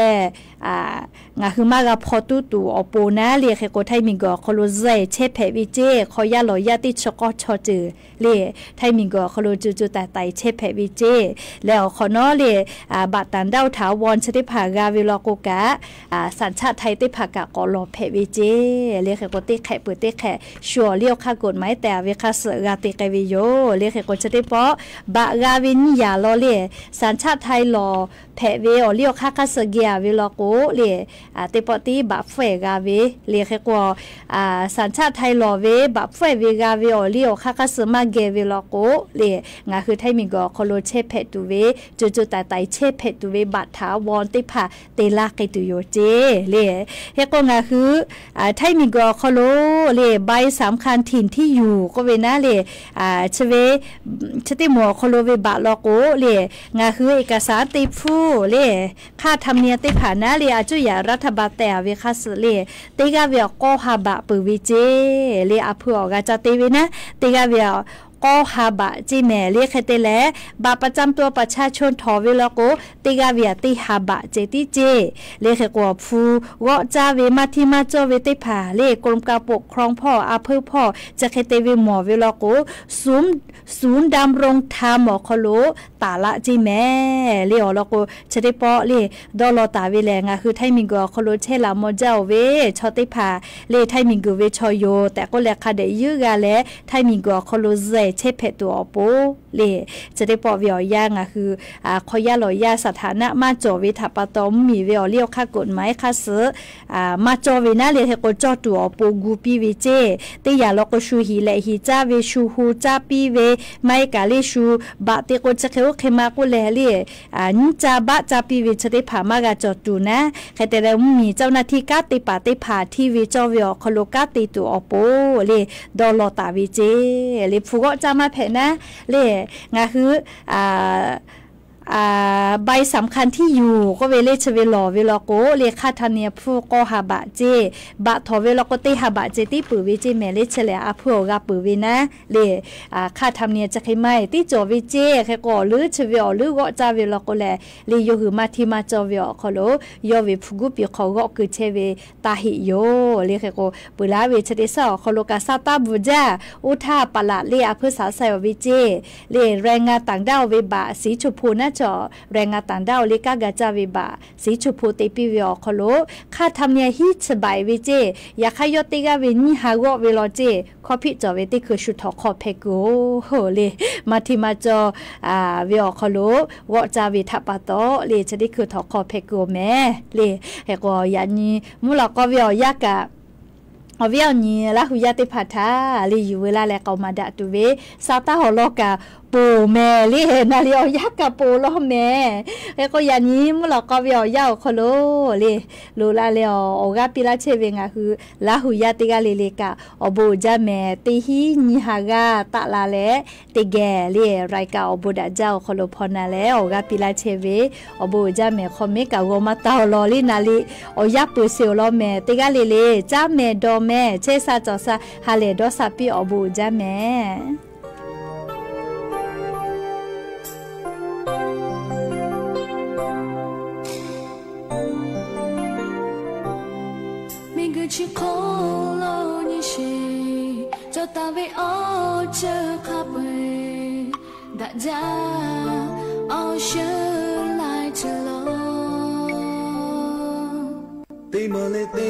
ngaˬ hui maˇ g'a hpaw tuˉ tuˬ awˬ pon naˉ le. Hk'e k'o, htaiˇ miˬguiˬ awˬ hk'aw lo zuhꞈ chehˇ hpehꞈ ve ceˇ, hk'aw yaˇ lawˬ yaˇ teˇ chi k'awˇ chaw ceuˬ le, htaiˇ miˬguiˬ awˬ hk'aw lo co co taiˍ taiˍ chehˇ hpehꞈ ve ceˇ. Leh awˬ hk'awꞈ nawˉ le, baꞈ ต่างด้าว ถาวร chi teˇ hpaˍ g'a ve law k'o kaꞈ, สัญชาติไทย teˇ hpaˍ kaꞈ k'awꞈ lawˬ hpehꞈ ve ceˇ. Le hk'e k'o, teˇ hk'ehꞈ peuˬ teˇ hk'ehꞈ shu awˬ liˇ awˬ hk'aˇ กฎหมาย tehꞈ a ve hk'aˇ suh g'a te k'ai ve yoˬ. Le hk'e k'o, chi teˇ pawˆ baꞈ g'a ve nyiˇ yaꞈ law le, สัญชาติไทย lawˬ hpehꞈ ve awˬ liˇ awˬ hk'aˇ hk'aˇ suh geh a ve law k'o le, teˇ pawˆ tiˉ baꞈ hpfuhˆ-ehˍ g'a ve. Le hk'e k'o, สัญชาติไทย lawˬ ve baꞈ hpfuhˆ-ehˍ ve g'a ve awˬ liˇ awˬ hk'aˇ hk'aˇ suh maˇ geh ve law k'o le, ngaˬ hui htaiˇ miˬguiˬ awˬ hk'aw lo chehˇ hpehꞈ tuˬ ve, co co taiˍ taiˍ chehˇ hpehꞈ tuˬ ve baꞈ htaꞈ a vaw teˇ hpaˍ te laˇ k'ai tuˬ yoˬ ceˇ le. Hk'e k'o, ngaˬ hui htaiˇ miˬguiˬ awˬ hk'aw lo le, ใบสำคัญถิ่นที่อยู่ k'oˆ ve naˉ le, chi ve chi teˇ moˍ awˬ hk'aw lo ve baꞈ law k'o le, ngaˬ hui เอกสาร te hpfuhˇ le, hk'aˇ ธรรมเนียม teˇ hpaˍ naˉ le, a cuˇ yaꞈ รัฐบาล tehꞈ a ve hk'aˇ suh le, teˇ g'aˇ ve awˬ k'awˇ ha baꞈ peuˬ ve ceˇ. Le a hpu awˬ g'a ca te ve naˉ, teˇ g'aˇ ve awˬ k'awˇ ha baꞈ ceˇ mehˍ. Le hk'e te leh, บัตรประจำตัวประชาชน htawnˍ ve law k'o, teˇ g'aˇ ve aꞈ teˇ ha baꞈ ceh tiˉ ceˇ. Le hk'e k'o, awˬ hpu g'awˆ caˇ ve maˇ htiˇ maˇ cawˇ ve teˇ hpaˍ le, กรมการปกครอง hpawˇ a hpeuˇ hpawˇ chi hk'e te ve mawˬ ve law k'o, ศูนย์ดำรงธรรม awˬ hk'aw lo taˍ laꞈ ceˇ mehˍ. Le awˬ lawn k'o, chi teˇ pawˆ le dawˇ law taˍ ve lehˬ, ngaˬ hui htaiˇ miˬguiˬ awˬ hk'aw lo chehˇ laˬ mawˇ jaˇ-oˬ ve chaw teˇ hpaˍ le, htaiˇ miˬguiˬ ve chaw yoˬ tehꞈ k'oˆ leh hk'a dehꞈ yeuˉ g'a leh, htaiˇ miˬguiˬ awˬ hk'aw lo zuhꞈ chehˇ hpehꞈ tuˬ awˬ pon le, chi teˇ pawˆ ve awˬ yanˇ ngaˬ hui hk'aw yaˇ lawˬ yaˇ สถานะ maˇ cawˬ ve htaꞈ pa taw, mvuhˇmiˬ ve awˬ liˇ awˬ hk'aˇ กฎหมาย hk'aˇ suh maˇ cawˇ ve naˉ le, hk'e k'o cawˇ tuˬ awˬ pon gu piˇ ve ceˇ. Teˇ yaꞈ law k'o, shu hiˍ lehꞈ hiˍ caˇ ve, shu hu caˇ piˇ ve, maˇ heˆ kaꞈ le shu baꞈ te k'o, chi hk'e oˇ hk'e ma k'oˆ leh le, nyiˉ caˇ baˆ caˇ piˇ ve chi teˇ hpaˍ maˇ g'a cawˬ tuˬ naˉ. Hk'e te leh, mvuhˇmiˬ เจ้าหน้าที่ kanˉ te paˍ teˇ hpaˍ hteˇ ve cawˇ ve awˬ hk'aw lo kanˉ te tuˬ awˬ pon le dawˇ law taˍ ve ceˇ. Le hpu g'awˆ caˇ maˇ hpehꞈ naˉ le, ngaˬ hui ใบสำคัญที่อยู่ k'oˆ ve le chi ve lawˬ ve law k'o le, hk'aˇ ธรรมเนียม hpfuhˇ k'awˇ ha baꞈ ceˇ. Baꞈ htawnˍ ve law k'o, teˇ ha baꞈ ceh tiˉ peuˬ ve ceˇ mehˍ. Le chi lehˬ, a hpu awˬ g'a peuˬ ve naˉ le, hk'aˇ ธรรมเนียม chi hk'e maˇ heˆ tiˉ cawˬ ve ceˇ. Hk'e k'o, awˬ leuˉ chi ve awˬ leuˉ g'awˆ caˇ ve law k'o lehˬ, le yawˇ hui maˇ hteˇ maˇ cawˇ ve awˬ hk'aw lo yawˇ ve hpu guˉ piˍ hk'aw g'awˆ keu chehˇ ve taˇ heˆ yoˬ. Le hk'e k'o, peuˬ laˇ ve chi teˇ shaˉ awˬ hk'aw lo kaꞈ sa taˇ bvuhˬ jaˇ. Oˇ htaˇ paˍ laꞈ le a hpfuhˇ shaˍ sai awˬ ve ceˇ. Le แรงงานต่างด้าว ve baꞈ shiˍ choˬ hpo naˉ chaw, แรงงานต่างด้าว le kanˉ g'a caˇ ve baꞈ shiˍ choˬ hpo te piˇ ve awˬ hk'aw lo hk'aˇ ธรรมเนียม hiˉ chi baꞈ ve ceˇ. Yaꞈ hk'aˇ, yawˇ teˇ g'aˇ ve nyiˇ ha g'awˆ ve law ceˇ, hkawˇ hpiˆ cawˬ ve teˇ hkui shu htawnˍ hk'aw hpehꞈ kuiˬ-oˬ le, maˇ hteˇ maˇ cawˇ ve awˬ hk'aw lo g'awˆ caˇ ve htaꞈ pa taw le, chi teˇ hkui htawnˍ hk'aw hpehꞈ kuiˬ-oˬ mehˍ le. Hk'e k'o, yaꞈ nyi mvuhˇ lawꞈ k'aw ve awˬ yanˇ kaꞈ Awˬ viˉ awˬ nyi Laˇ hu yaˇ teˇ hpaˍ htaꞈ le yuˬ veu laˇ leh k'aoˍ maˍ daꞈ tuˬ ve, sa taˇ hawˍ lawˇ kaꞈ ponˬ mehˍ le, naˍ liꞈ awˬ yanˇ kaꞈ ponˬ lawˇ mehˍ. Hk'e k'o yaꞈ nyi mvuhˇ lawꞈ k'aw ve awˬ yanˇ awˬ hk'aw lo le, loꞈ la leh awˬ g'aˇ piˇ laˇ chehˇ ve ngaˬ hui Laˇ hu yaˇ teˇ g'aˇ le le kaꞈ awˬ bon uiˍ jaˇ mehˍ. Teˇ hinˉ nyiˇ ha g'aˇ taˆ la leh teˇ geh le รายการ awˬ bon daꞈ jaˇ awˬ hk'aw lo hpaw na leh awˬ g'aˇ piˇ laˇ chehˇ ve awˬ bon uiˍ jaˇ mehˍ. Hk'aw mehˉ kaꞈ g'aw maˇ taˇ awˬ lawn le, naˍ liꞈ awˬ yanˇ peuˬ sheˍ awˬ lawn mehˍ. Teˇ g'aˇ le le caˉ mehˍ dawˬ mehˍ, chehˇ sha cawˬ sha ha lehˬ dawˇ sha piˇ awˬ bon uiˍ jaˇ mehˍ. Miˬguiˬ chi hk'aw lo nyi sheˍ cawˬ taˍ ve awˬ ceuˬ hk'a peu-eˬ daꞈ jaˇ awˬ shu laiˉ ceuˬ law. Teˇ maˬ leh teˇ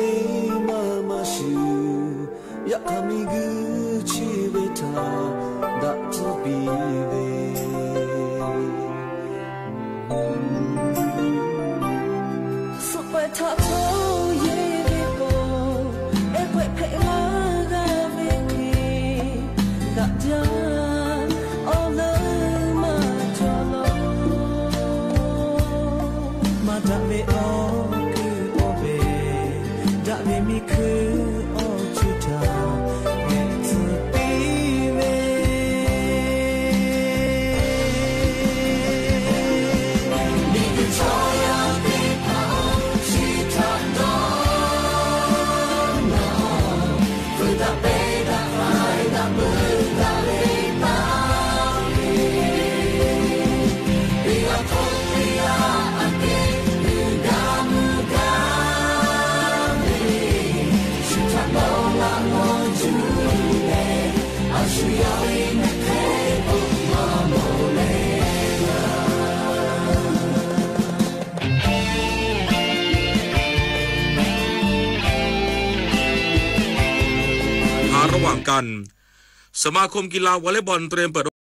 maˬ maˇ shuˍ, yaꞈ hk'aˇ miˬguiˬ chi ve htaꞈ daꞈ tcuh piˇ ve suhˍ paiˍ htaꞈ hto yeˬ ve k'o, ehˉ k'awehꞈ hpehꞈ la g'a ve hk'e, daꞈ jaˇ awˬ leuˉ maˇ cawˬ law. Maˇ daꞈ ve awˬ kuiˬ awˬ ve, daꞈ ve miˬ hkui awˬ ceuˬ htaꞈ geh tcuh piˇ ve, miˬguiˬ chaw yaˇ teˇ hpaˍ chi htaꞈ dawˇ nawˬ, hpu daꞈ peˇ daꞈ k'ai daꞈ peuˬ daꞈ ve taˇ ve, teˇ g'aˇ hk'oˆ teˇ g'aˇ aꞈ kehˉ uiˍ gaˇ mvuh gaˇ ve, shu htaꞈ dawˇ laꞈ law cuˇ leh, a shu yaˇ ve mehˆ hk'e k'oˆ maˇ mawˬ leh ระหว่างกัน สมาคมกีฬาวอลเลย์บอลเตรียมเปิด